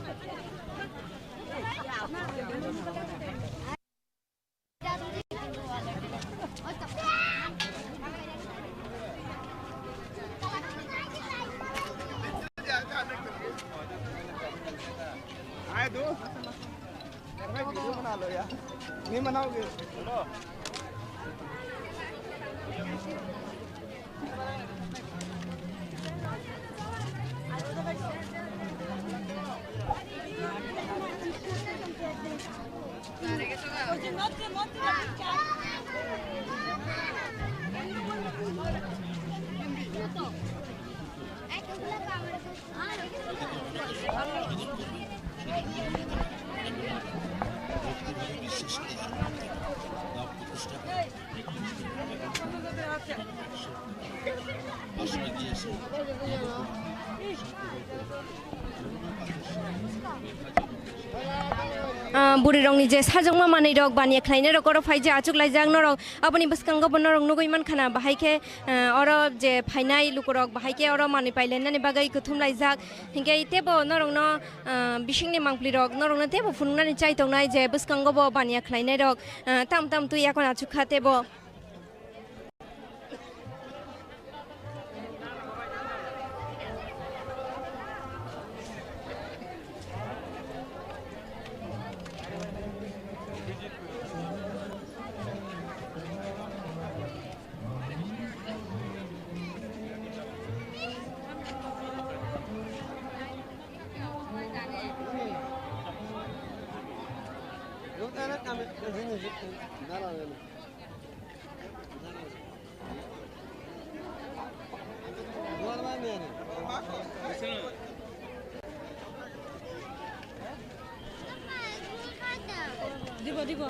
आए दो। मैं वीडियो बना लो यार। नहीं बनाओगे? Ah, bwrwi rokni je sajwkma manwi rok baniya khlainai rok oro phai je achuk laijak norok aboni bwskango bo norok nugwi mankha na bahai khe, ah, oro je phainai lukurok bahai khe oro manwi pailainani bagwi kuthum laijak hinkhe teibo norokno, ah, bisingni mangpli rok norokno teibo phunuknani chai tongnai je bwskango bo baniya khlainai rok, ah, tam tam twi yakon achuk kha teibo. Dibo, dibo.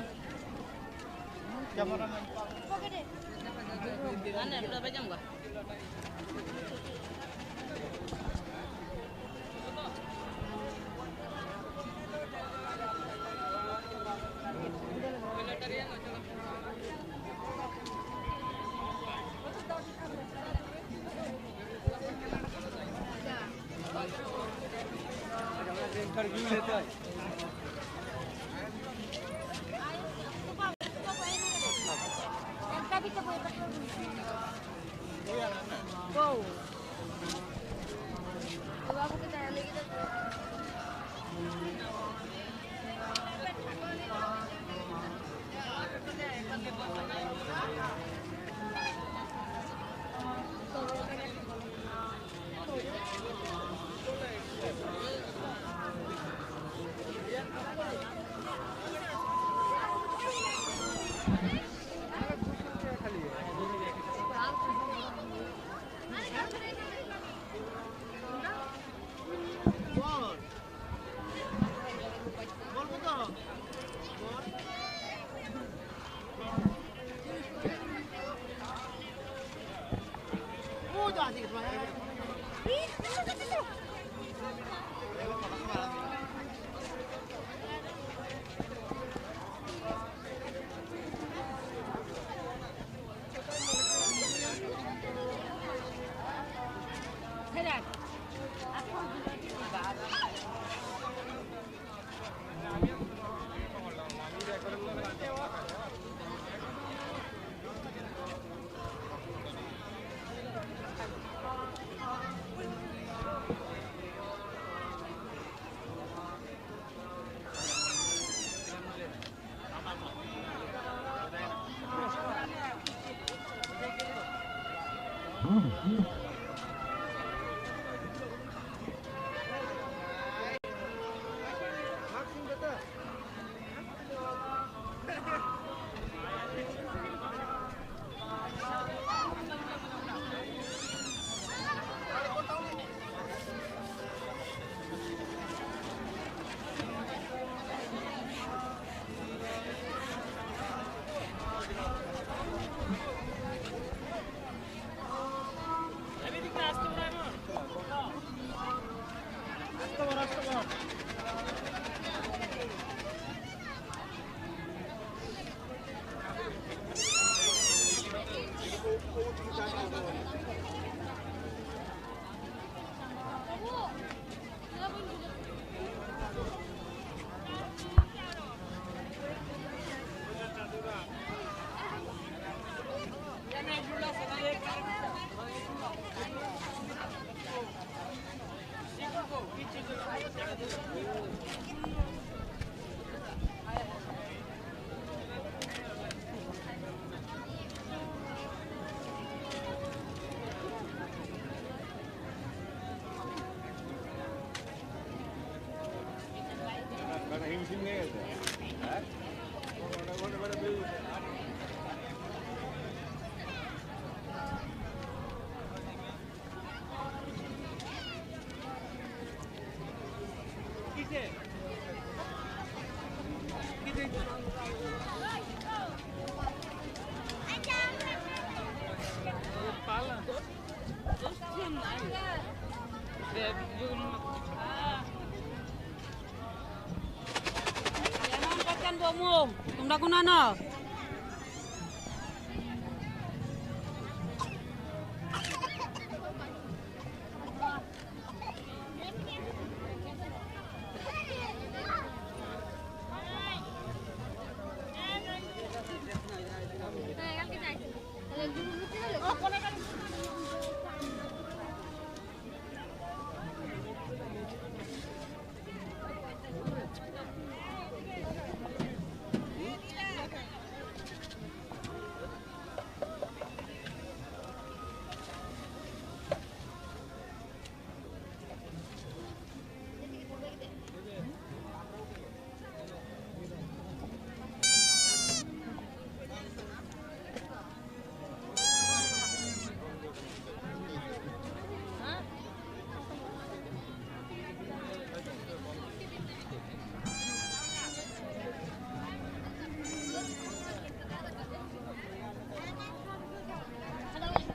Tumda kunano?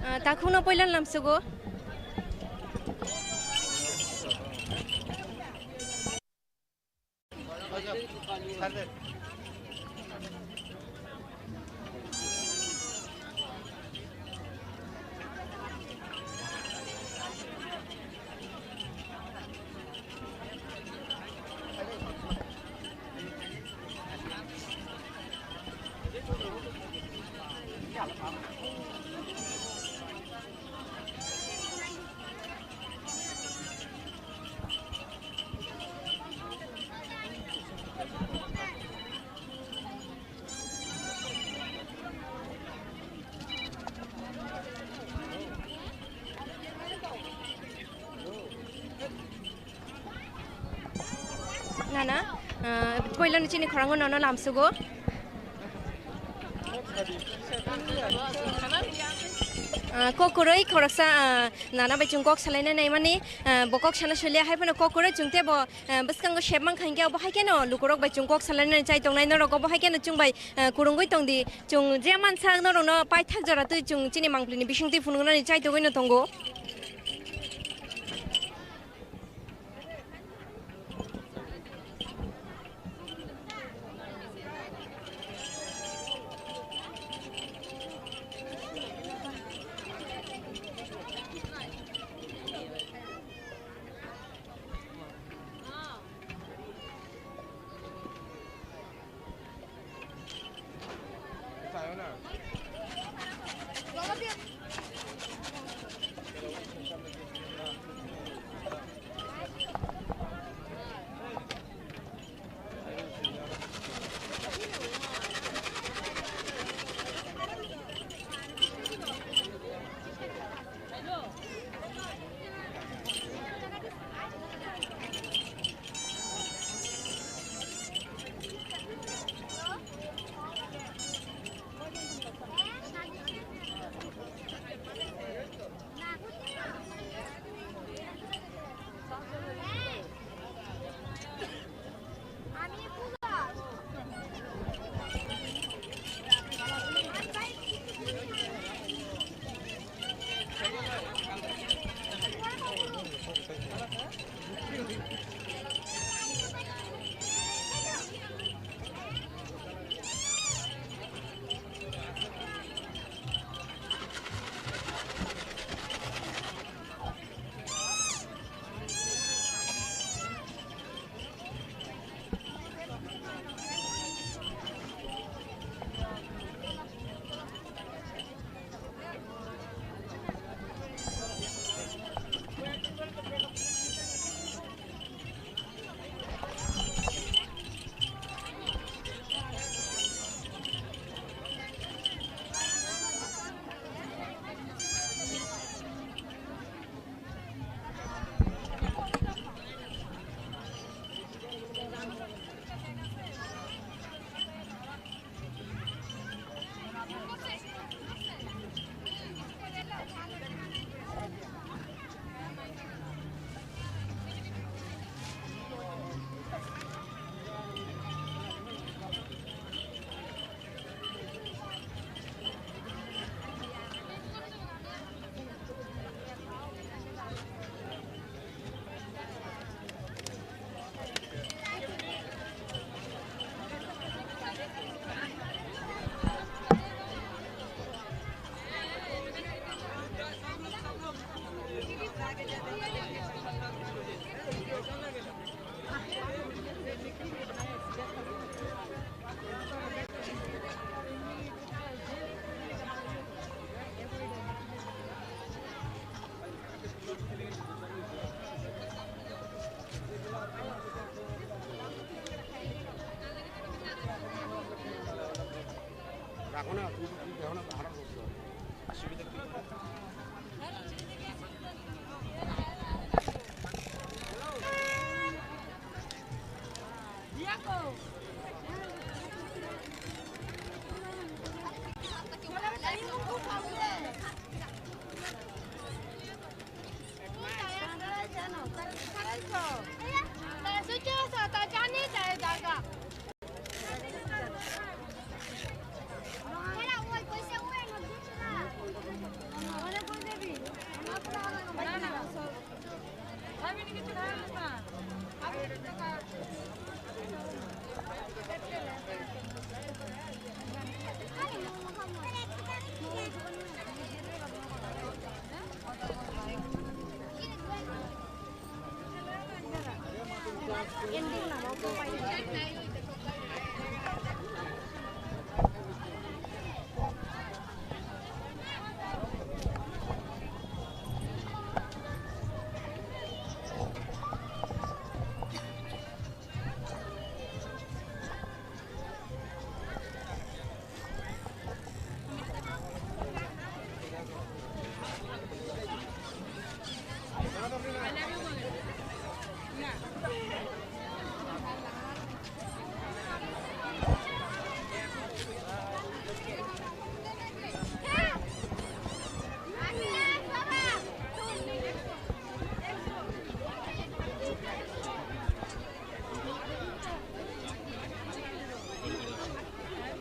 Ah, takhukno poila lamsugo. Nana, ah, poilano chini khorango nono lamsugo. Ah, kok kwrwi khoroksa, ah, nana bai chwng kok salaina naimani, ah, bo kok sana solia hai phano kok kwrwi chwng tei bo, ah, bwskango sep mankha hinkhe obo hai kheno lukurok bai chwng kok salainani chai tongnai norok obo hai kheno chwng bai, ah, kwrwngwi tongdi. Chwng je mansa norokno paithak jora twi chwng chini mangpilini bisingtwi phunuknani chai tongwino tongo.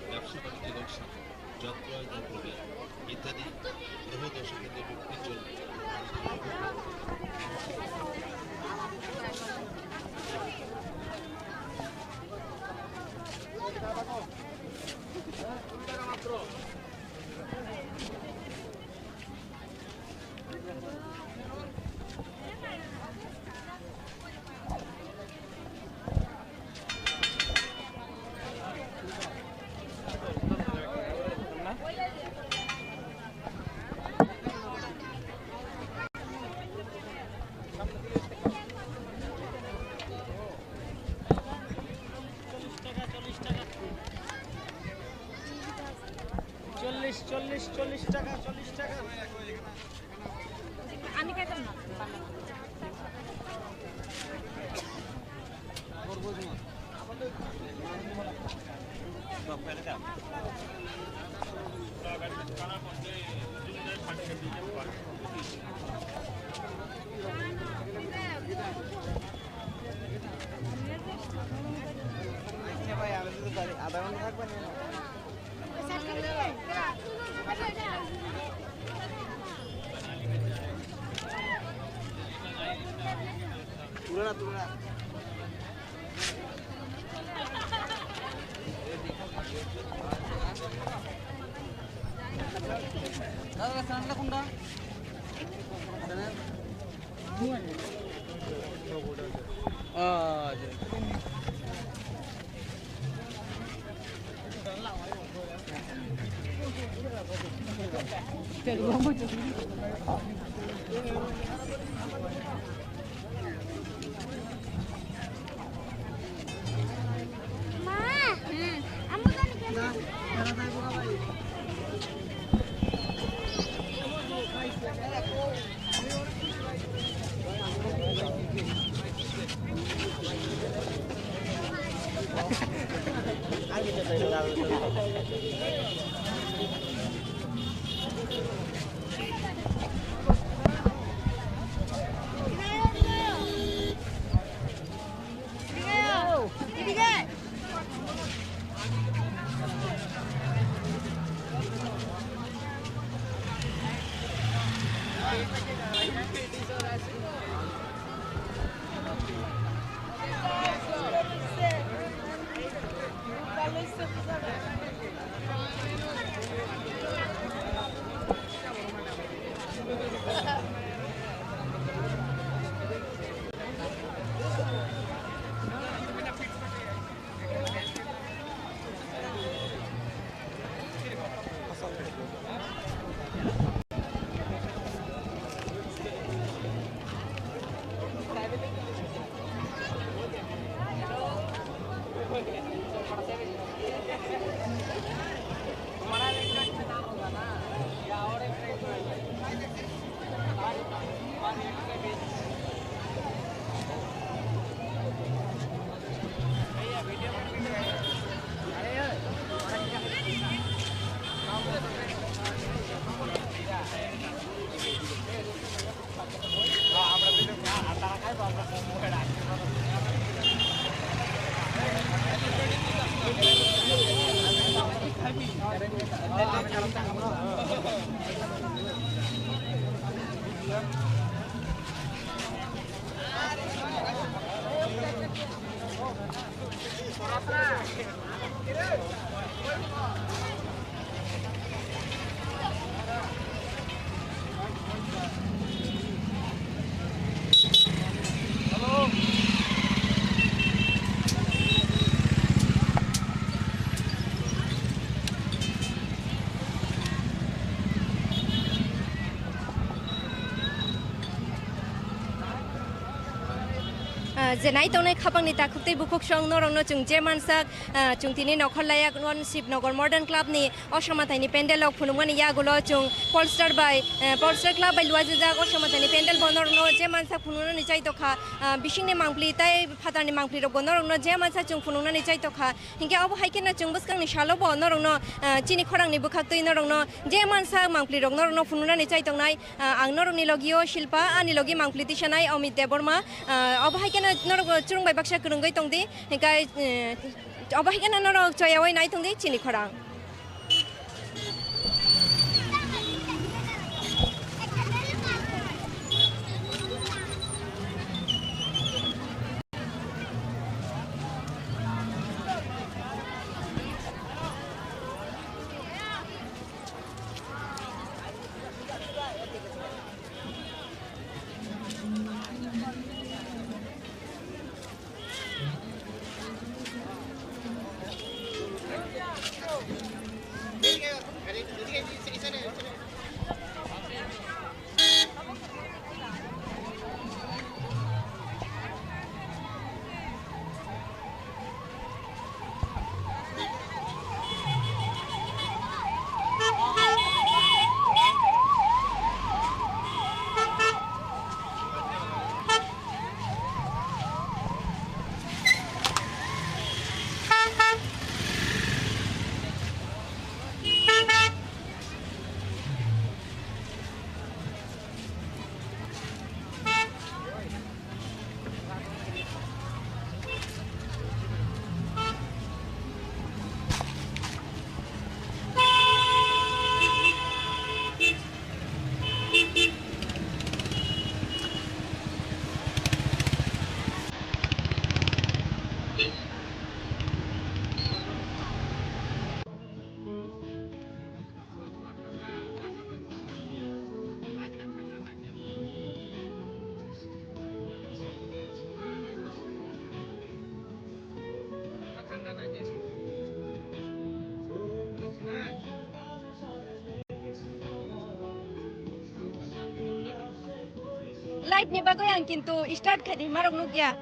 ব্যবসা বাণিজ্য লোকসান, যন্ত্র আয়না প্রক্রিয়া ইত্যাদি গ্রহ দশা কেন্দ্রিক ব্যক্তির জন্য। চল্লিশ, চল্লিশ, চল্লিশ টাকা, চল্লিশ টাকা। আমি খাইতাম না। আচ্ছা ভাই, আমি যদি আধা ঘন্টা থাকবেন। তুলে না, তুলে না। দাদা, চ্যানেলটা কোনটা? চ্যানেল? আহ, আচ্ছা। Ah, je nai tongnai khapangni takhuk tei bukhuk song norokno chwng je mansak, ah, chwng tini nokhor layak non Shivnagar Modern Club ni o samathaini pandal o phunukmani yagulo chwng Polestar bai, eh, Polestar Club bai luajajak o samathaini pandal bo norokno je mansak phunuknani chai tokha, ah, bisingni mangpli tei phatarni mangpli rokbo norokno je mansak chwng phunuknani chai tokha. Hinkhe obo hai kheno chwng bwskangni salo bo norokno, ah, chini khorangni bwkhaktwi norokno je mansak mangpli rok norokno phunuknani chai tongnai. Ah, ang norokni logio Shilpa, ani logi mangpli tisanai Amit Debbarma. Ah, obo hai kheno norok chwrwng bai baksa kwrwngwi tongdi. Hinkhe, eh, obo hai kheno norok choyaui nai tongdi chini khorang. Light ni bagwi ang kintu start khai di, marok nukya.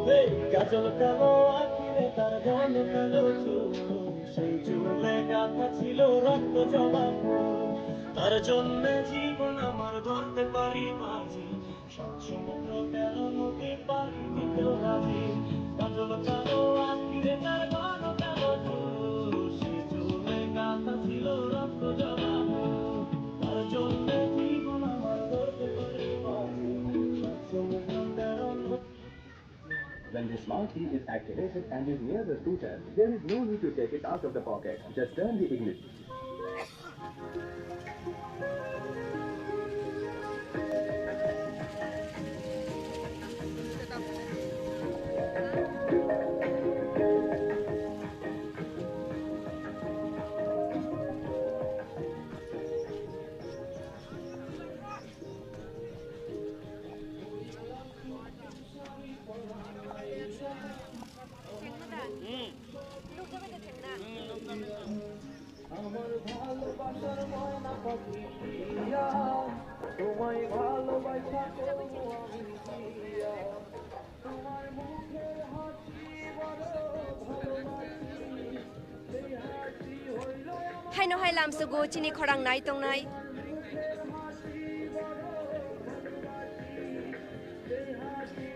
Hey, kajol kalo akhire tar ghon kalo chul, sei chule gatha chilo rokto joma phul. Tar jonne jibon amar dhorte pari baji. When the smart key is activated and is near the scooter, there is no need to take it out of the pocket. Just turn the ignition. Haino hai lamsogo chini khorang nai tongnai.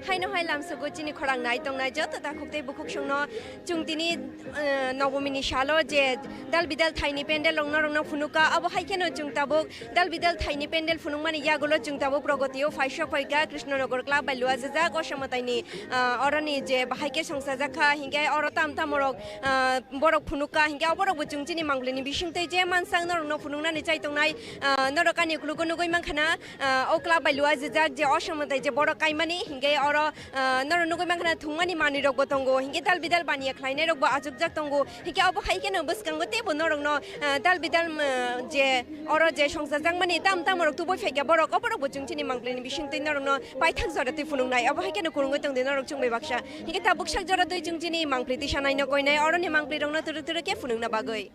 Haino hai lamsogo chini khorang nai tongnai joto takhuk tei bukhuk songno chwng tini, eh, Nobomini salo je dal bidal thaini pendel rok norokno phunuka, abo hai kheno chwng tabuk dal bidal thaini pendel phunukmani yagulo chwng tabuk Pragoti o phaisok phaikha Krishnanagar Club bai luajajak o Samataini, ah, oroni je bahai khe songchajak kha, hinkhe oro tam tamo rok, ah, borok phunukha, hinkhe oborok bo chwng chini mangpili ni bisingtwi je mansak norokno phunuknani chai tongnai, ah, norok ani uklogo nugui mankha na, ah, o club bai luajajak je o Samatai je borok kaimani, hinkhe oro, ah, norok nugui mankha na thwngmani manwi rok bo tongo, hinkhe dal bidal baniya khlainai rok bo achukjak tongo, hinkhe obo hai kheno bwskango teibo norokno, ah, dal bidal, ah, je oro je songchajakmani tam tamo rok tubui phaikha borok, oborok bo chwng chini mangpili ni bisingtwi norokno paithak jora twi phunuknai, obo hai kheno kwrwngwi tongdi norok chwngbai baksa. Hinkhe tabuk sak jora twi chwng chini mangpili tisa naino koinai, oroni mangpili rokno twrwk twrwk khe phunukna bagwi.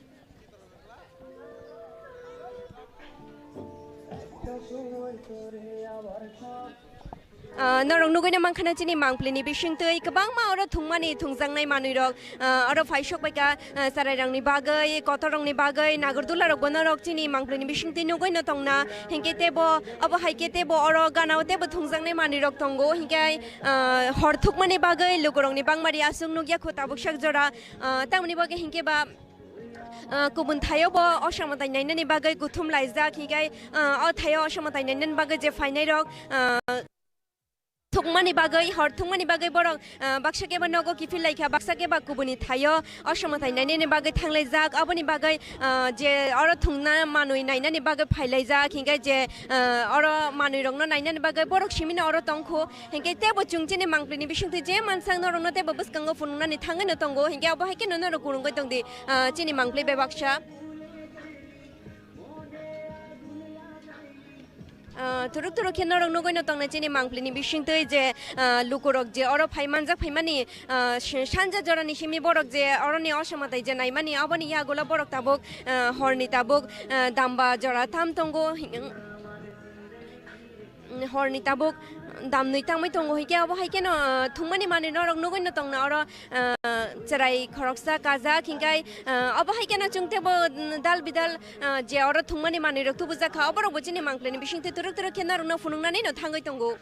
Ah, norok nugui no mankha na chini mangpili ni bisingtwi kwbangma oro thwngmani thwngjaknai manwi rok, ah, oro phaisok bai kha, ah, chwrai rokni bagwi, kotor rokni bagwi, nagardula rok bo norok chini mangpili ni bisingtwi nugui no tongna, hinkhe teibo obo hai khe teibo oro gana o teibo thwngjaknai manwi rok tongo, hinkhe, ah, hor thwkmani bagwi luku rokni bangmari aswk nukya kho tabuk sak jora, ah, tamoni bagwi hinkhe ba, ah, kubun thaio bo o Samatai nainani bagwi kuthum laijak, hinkhe, ah, o thaio o Samatai nainani bagwi je phainai rok, ah, thwkmani bagwi, hor thwkmani bagwi borok, ah, baksa khe ba nogo kiphil laikha, baksa khe ba kubuni thaio o Samatai nainani bagwi thanglaijak. Aboni bagwi, ah, je oro thwngna manwi nainani bagwi phailaijak, hinkhe je, ah, oro manwi rokno nainani bagwi borok simino oro tongkho, hinkhe teibo chwng chini mangpili ni bisingtwi je mansak norokno teibo bwskango phunuknani thangwi no tongo, hinkhe abo hai kheno norok kwrwngwi tongdi, ah, chini mangpili bai baksa. Ah, turuk turuk khe norok nugui no tongnai chini mangpili ni bisingtwi je, ah, lukurok je oro phai manjak phaimani, ah, se-, sanja jorani simi borok je oroni o Samatai je naimani aboni yagulo borok tabuk, ah, horni tabuk, ah, damba jora tam tongo, hing-, horni tabuk damnwi tangwi tongo, hinkhe abo hai kheno, ah, thwngmani manwi norok nugui no tongna oro, ah, chwrai khoroksa kajak, hinkhe, ah, obo hai kheno chwng teibo, mm, dal bidal, ah, je oro thwngmani manwi rok tubujak kha, oborok bo chini mangpili ni bisingtwi turuk turuk khe norok no phunuknani no thangwi tongo.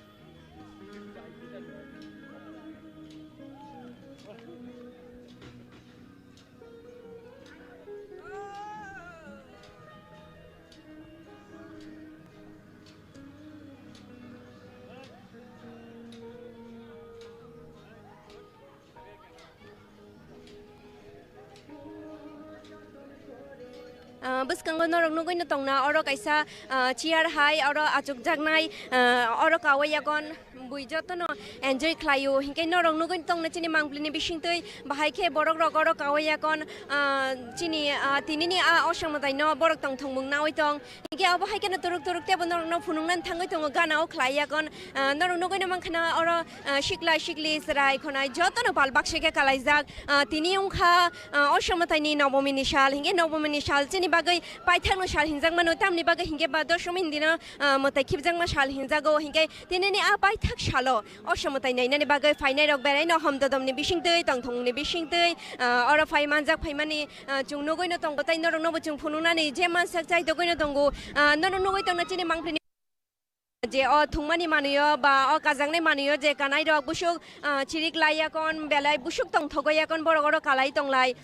Ah, bwskango norok nugui no tongna oro kaisa, ah, chair hai oro achukjaknai, ah, oro kawai yakon bui jotono enjoy khlaio, hinkhe norok nugui tongna chini mangpili ni bisingtwi bahai khe borok rok oro kawai yakon, ah, chini, ah, tinini a o Samatai no borok tongthokmung naui tong. Hinkhe abo hai kheno turuk turuk teibo norokno phunuknani thangwi tongo, gana o khlai yakon, ah, norok nugui no mankha na oro, ah, sikla sikli chwrai khonai jotono pal baksa khe kalaijak. Ah, tini wngkha, ah, o Samatai ni Nobomini sal, hinkhe Nobomini sal chini bagwi paithakno sal hinjak mano, tamni bagwi hinkhe ba Doshomini dino, ah, mwtai khibjakma sal hinjago, hinkhe tinini a paithak salo o Samatai nainani bagwi phainai rok beraino hom dodomni bisingtwi, tongthokmungni bisingtwi, ah, oro phai manjak phaimani, ah, chwng nugui no tongo, tei norokno bo chwng phunuknani je mansak chai togwi no tongo, ah, norok nugui tongna chini mangpili ni je o thwngmani manwi o ba o kajaknai manwi o je kanai rok busuk, ah, chirik lai yakon belai busuk tongthogo yakon borok oro kalai tonglai.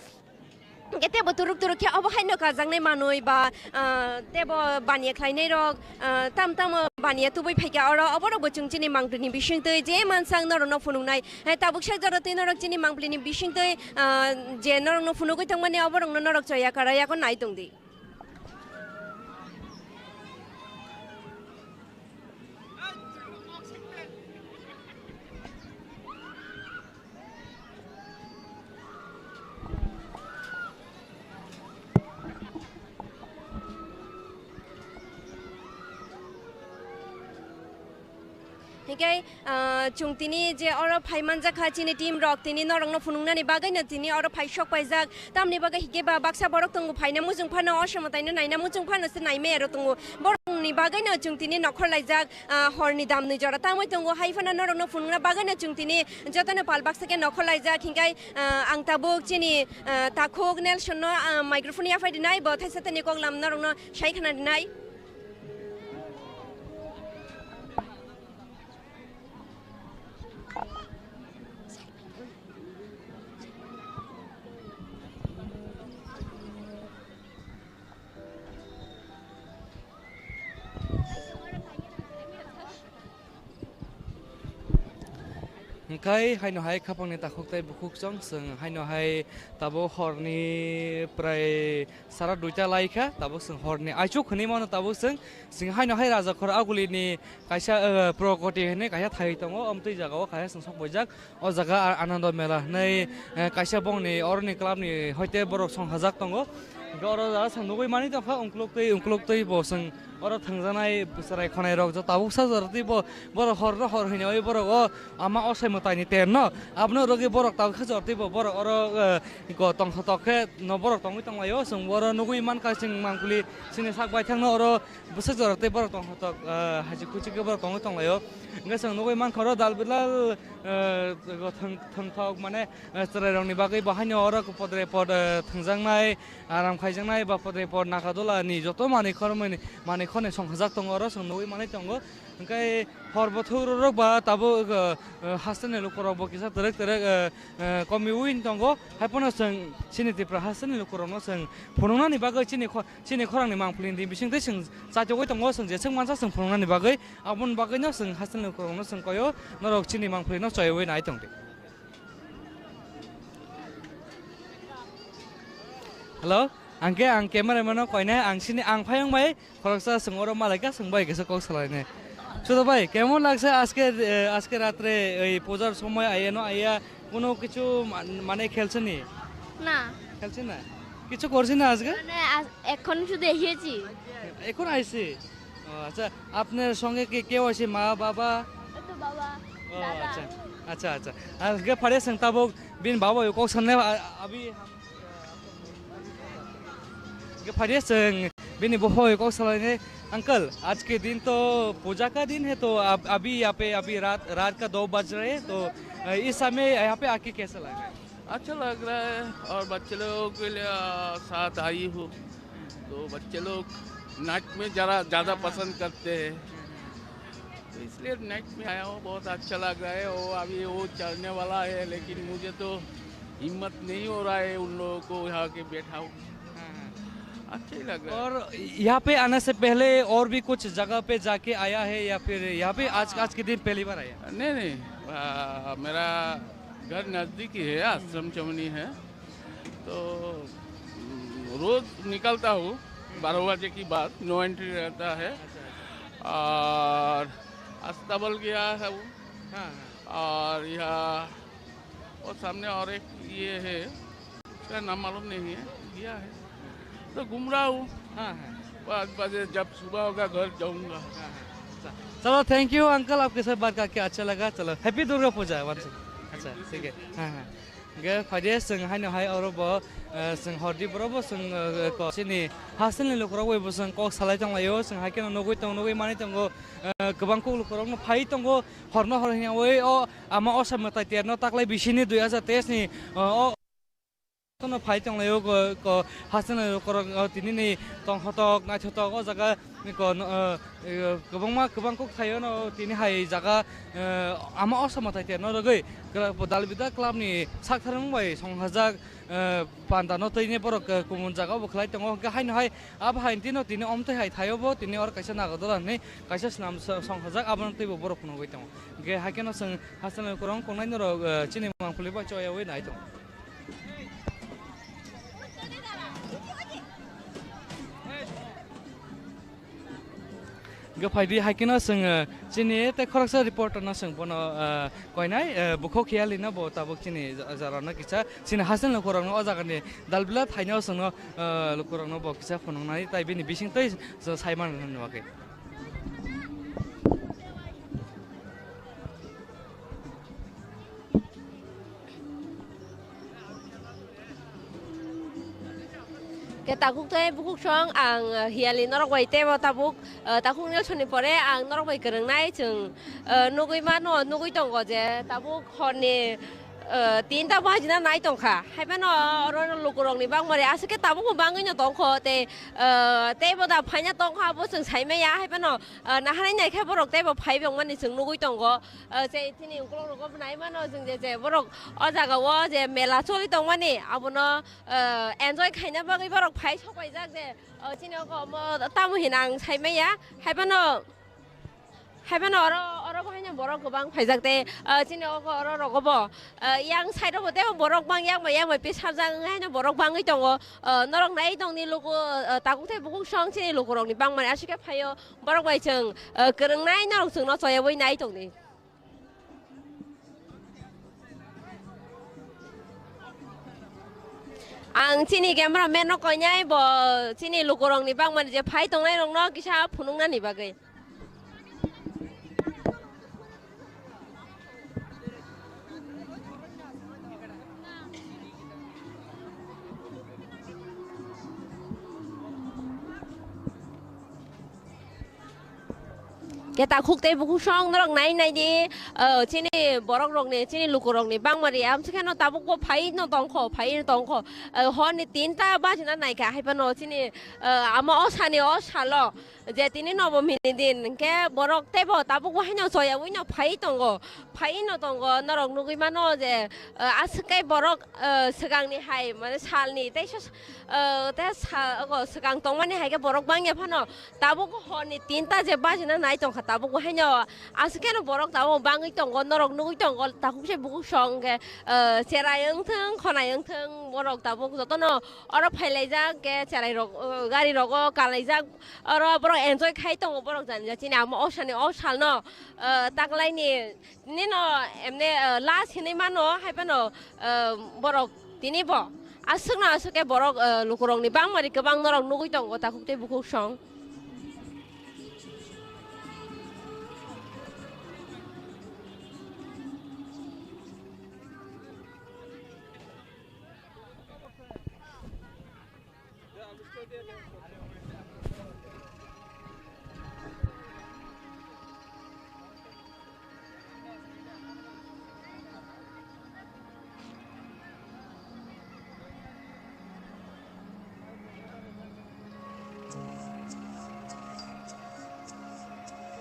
Hingke tebo turuk turuk khe obo haino kajaknai manwi ba, ah, tebo baniya khlainai rok, ah, tam tamo baniya tubui phaikha oro, oborok bo chwng chini mangpili ni bisingtwi je mansak norokno phunuknai. Hai tabuk sak jora twi norok chini mangpili ni bisingtwi, ah, je norokno phunugwi tongmani oborokno norok choya kara yakon nai tongdi. Hinkhe, ah, chwng tini je oro phai manjak kha chini team rok, tini norokno phunuknani bagwino tini oro phai sok paijak. Tamni bagwi hinkhe ba baksa borok tongo phaina muchung phano, o somotaino naina muchung phano se naimaya rok tongo. Borokni bagwino chwng tini nokhor laijak, ah, horni damni jora tangwi tongo. Hai phano norokno phunukna bagwino chwng tini jotono pal baksa khe nokhor laijak. Hinkhe, ah, ang tabuk chini, ah, takhuk Nelson no, ah, microphone yaphai rinai, bo thaisa tani koklam norokno sai khna rinai. Hwnkhe haino hai khapangni takhuk tei bukhuk chwng chwng haino hai tabuk horni prai sara duita lai kha, tabuk chwng horni aichuk hwnwi mano, tabuk chwng, chwng haino hai Rajakhor Agulini kaisa, eh, Prokoti hwnwi kaisa thai tongo, amtwi jagao kaisa chwng sok paijak. O jaga a-, Anando Mela hwnwi, eh, kaisa bongni oroni clubni hoite borok song hajak tongo. Hwnkhe oro jaga chwng nugui mani tongkha, ungkuluk twi, ungkuluk twi bo chwng oro thwngjaknai chwrai khonai rok jo tabuk sa jora twi bo, borok hor no hor hwnwi borok o ama osai mwtaini ter no abono rwgwi borok tabuk sa jora twi bo borok oro, eh, go tongthotok khe no borok tongwi tonglaio. Chwng oro nugui mankha chwng mangpili chini sak baithang no oro bwswk jora tei borok tong hotok, ah, haji kuchuk khe borok tongwi tonglaio. Hwnkhe chwng nugui mankha oro dal bilal, ah, thwng-, thwngthok mane, ah, chwrairokni bagwi bo haino oro podre pod, ah, thwngjaknai, aram khaijaknai ba podre pod Nagadola ni joto manwi khormani, manwi khorni songkhajak tongo oro chwng nugui manwi tongo. Hwnkhe hor bo thwk rwrwk ba tabuk, ah, ah, hasteni lukurok bo kisa twrwk twrwk, ah, ah, komiui tongo. Haiphano chwng chini Tripura hasteni lukurokno chwng phunuknani bagwi chini kho-, Chini khorangni mangpili ni bisingtwi chwng chachugwi tongo, chwng jeswk mansa chwng phunuknani bagwi, aboni bagwino chwng hasteni khorokno chwng koio, norok chini mangpilino choiwi nai tongdi. Hello, ang khe ang camera mano koinai, ang sini ang phayung bai khoroksa chwng oro malaika chwng bai kisa kok salainai. Chodo bhai, kemon lagse ajke, eh, ajke ratre ei pujar somoy aiya no aiya, kono kichu man-, mane khelchini? না। Khelchina? Kichu korchina ajke? মানে আজ-, এখন শুধু এসেছি। এখন আইছি? ও, আচ্ছা, আপনার সঙ্গে কে কেউ আছে? মা, বাবা? এই তো বাবা, ও, দাদা। আচ্ছা, আচ্ছা, আচ্ছা। Ajke phare chwng tabuk bini baba bai kok sanai, a-, abi ham-, ajke phare chwng bini bohoi kok salainai. Uncle, आज के दिन तो पूजा का दिन है, तो आप अभी यहाँ पे, अभी रात, रात का दो बज रहे हैं, तो, अ, इस समय यहाँ पे आके कैसा लग रहा है? अच्छा लग रहा है और बच्चे लोगों के लिए, आ, साथ आई हूँ, तो बच्चे लोग नाइट में ज़रा ज़्यादा पसंद करते हैं, तो इसलिए नाइट में आया हूँ। बहुत अच्छा लग रहा है। वो अभी वो चढ़ने वाला है, लेकिन मुझे तो हिम्मत नहीं हो रहा है उन लोगों को यहाँ के बैठाऊँ। हाँ, हाँ। अच्छा ही लग रहा है। और यहाँ पे आने से पहले और भी कुछ जगह पे जाके आया है या फिर यहाँ पे आज, हाँ। आज के दिन पहली बार आया? नहीं, नहीं, आ, मेरा घर नज़दीक ही है, आश्रम चौनी है, तो, हम्म, रोज़ निकलता हूँ बारह बजे के बाद, नो एंट्री रहता है। अच्छा, अच्छा। और अस्ताबल गया है वो। हाँ, हाँ। और यहाँ, वो सामने और एक ये है, उसका नाम मालूम नहीं है, गया है। तो घूम रहा हूँ। हाँ, हाँ। पाँच बजे जब सुबह होगा, घर जाऊँगा। हाँ, हाँ। अच्छा। चलो, thank you uncle, आपके साथ बात करके अच्छा लगा। चलो, happy दुर्गा पूजा once again। अच्छा, ठीक है। हाँ, हाँ। Ge phaide chwng haino hai oro bo, eh, chwng hordi boro bo chwng, eh, ko chini hasteni lukurok bai bo chwng kok salai tonglaio, chwng hai kheno nugui tong, nugui manwi tongo, eh, kwbang kok lukurokno phai tongo, horno hor hwnyaui o ama osa mwtai terno taklai bisini dui hajar teis ni, eh, o. Kono phai tonglaio ko, ko hasteni lukurok, o, tinini tongthotok, naithotok, o jaga ko, no, o, e, kwbangma, kwbang kok thaio no tini hai jaga, e, ama osa mwtai terno rwgwi, kla-, Dalbida club ni sak tharmung bai songhajak, e, panda no twi ni borok, e, kumun jaga o bo khlai tongo, hwnkhe haino hai abo hai tino tini omtwi hai thaio bo, tini oro kaisa Nagadwla hinwi kaisa swnam so-, songhajak, abono twibo borok phunugwi tongo. Hwnkhe hai kheno chwng hasteni lukurok wngnai norok, e, chini mangpili bai choyaui nai tongo. Hwnkhe phaidi hai kheno chwng, eh, chini tei khoroksa reporter no chwng bono, eh, koinai, eh, bukhuk khiyalino bo tabuk chini ja-, jora no kisa chini hasteni lukurok no o jaga ni Dalbila thaino chwngno, eh, lukurok no bo kisa phunuknai tai bini bising twi sai man bagwi. Khe takhuk tei bukhuk song ang, eh, hiyali norok bai teibo tabuk, eh, takhuk Nelsonni pore ang norok bai kwrwngnai chwng, eh, nugwi mano, nugwi tongo je tabuk horni, eh, tinta bajina nai tongkha. Haiphano oro lukurokni bangmari aswk khe tabukbo bangwino tongkho tei, eh, teibo da phaina tongkha abo chwng saimaya. Haiphano, eh, naharwi naikhe borok teibo phai bangmani chwng nugwi tongo. Eh, tei chini ukulok rogo nai mano chwng je, je borok o jaga o je mela choli tongmani abono, eh, enjoy khaina bagwi borok phai sok paijak je, eh, chini oko omo tamo hino ang saimaya. Haiphano, haiphano oro, oro bo haino borok kwbang phaijak tei, eh, chini oko oro rogo bo, eh, yang side o bo teibo borok bang yang bai yang bai pisarjak wngwi haino borok bangwi tongo. Eh, norok nai tongni luku, eh, takhuk tei bukhuk song chini lukurokni bangmani aswk khe phaio borok bai chwng, eh, kwrwngnai norok chwngno choyawi nai tongni. Ang chini camera man no koinai bo chini lukurokni bangmani je phai tongnai rokno kisa phunuknani bagwi. Khe takhuk tei bukhuk song norok nai nai di, eh, chini borok rokni, chini luku rokni bangmari amswk kheno tabuk bo phai no tongkho, phai no tongkho. Eh, horni tinta bajina naikha, haiphano chini, eh, ama o sani o salo je tini nobo mini din, hwnkhe borok teibo tabuk bo haino choyawi no phai tongo, phai no tongo. Norok nugwi mano je, eh, aswk khe borok, eh, swkangni hai, mane salni teisa, eh, tei sa-, ogo swkang tongmani hai khe borok bangya phano tabuk horni tinta je bajina nai tongkha, tabuk bo haino aswk kheno borok tabuk bangwi tongo, norok nugwi tongo, takhuk se bukhuk song khe, eh, cherai wngthwng, khonai wngthwng, borok tabuk jotono oro phailaijak khe cherai rok, eh, gari rogo kalaijak, oro borok enjoy khai tongo, borok jani jani chini amo o sani o salno, eh, taklaini nino emne, eh, last hinwi mano, haiphano, eh, borok tini bo aswkno aswk khe borok, eh, lukurokni bangmari kwbang norok nugwi tongo takhuk tei bukhuk song.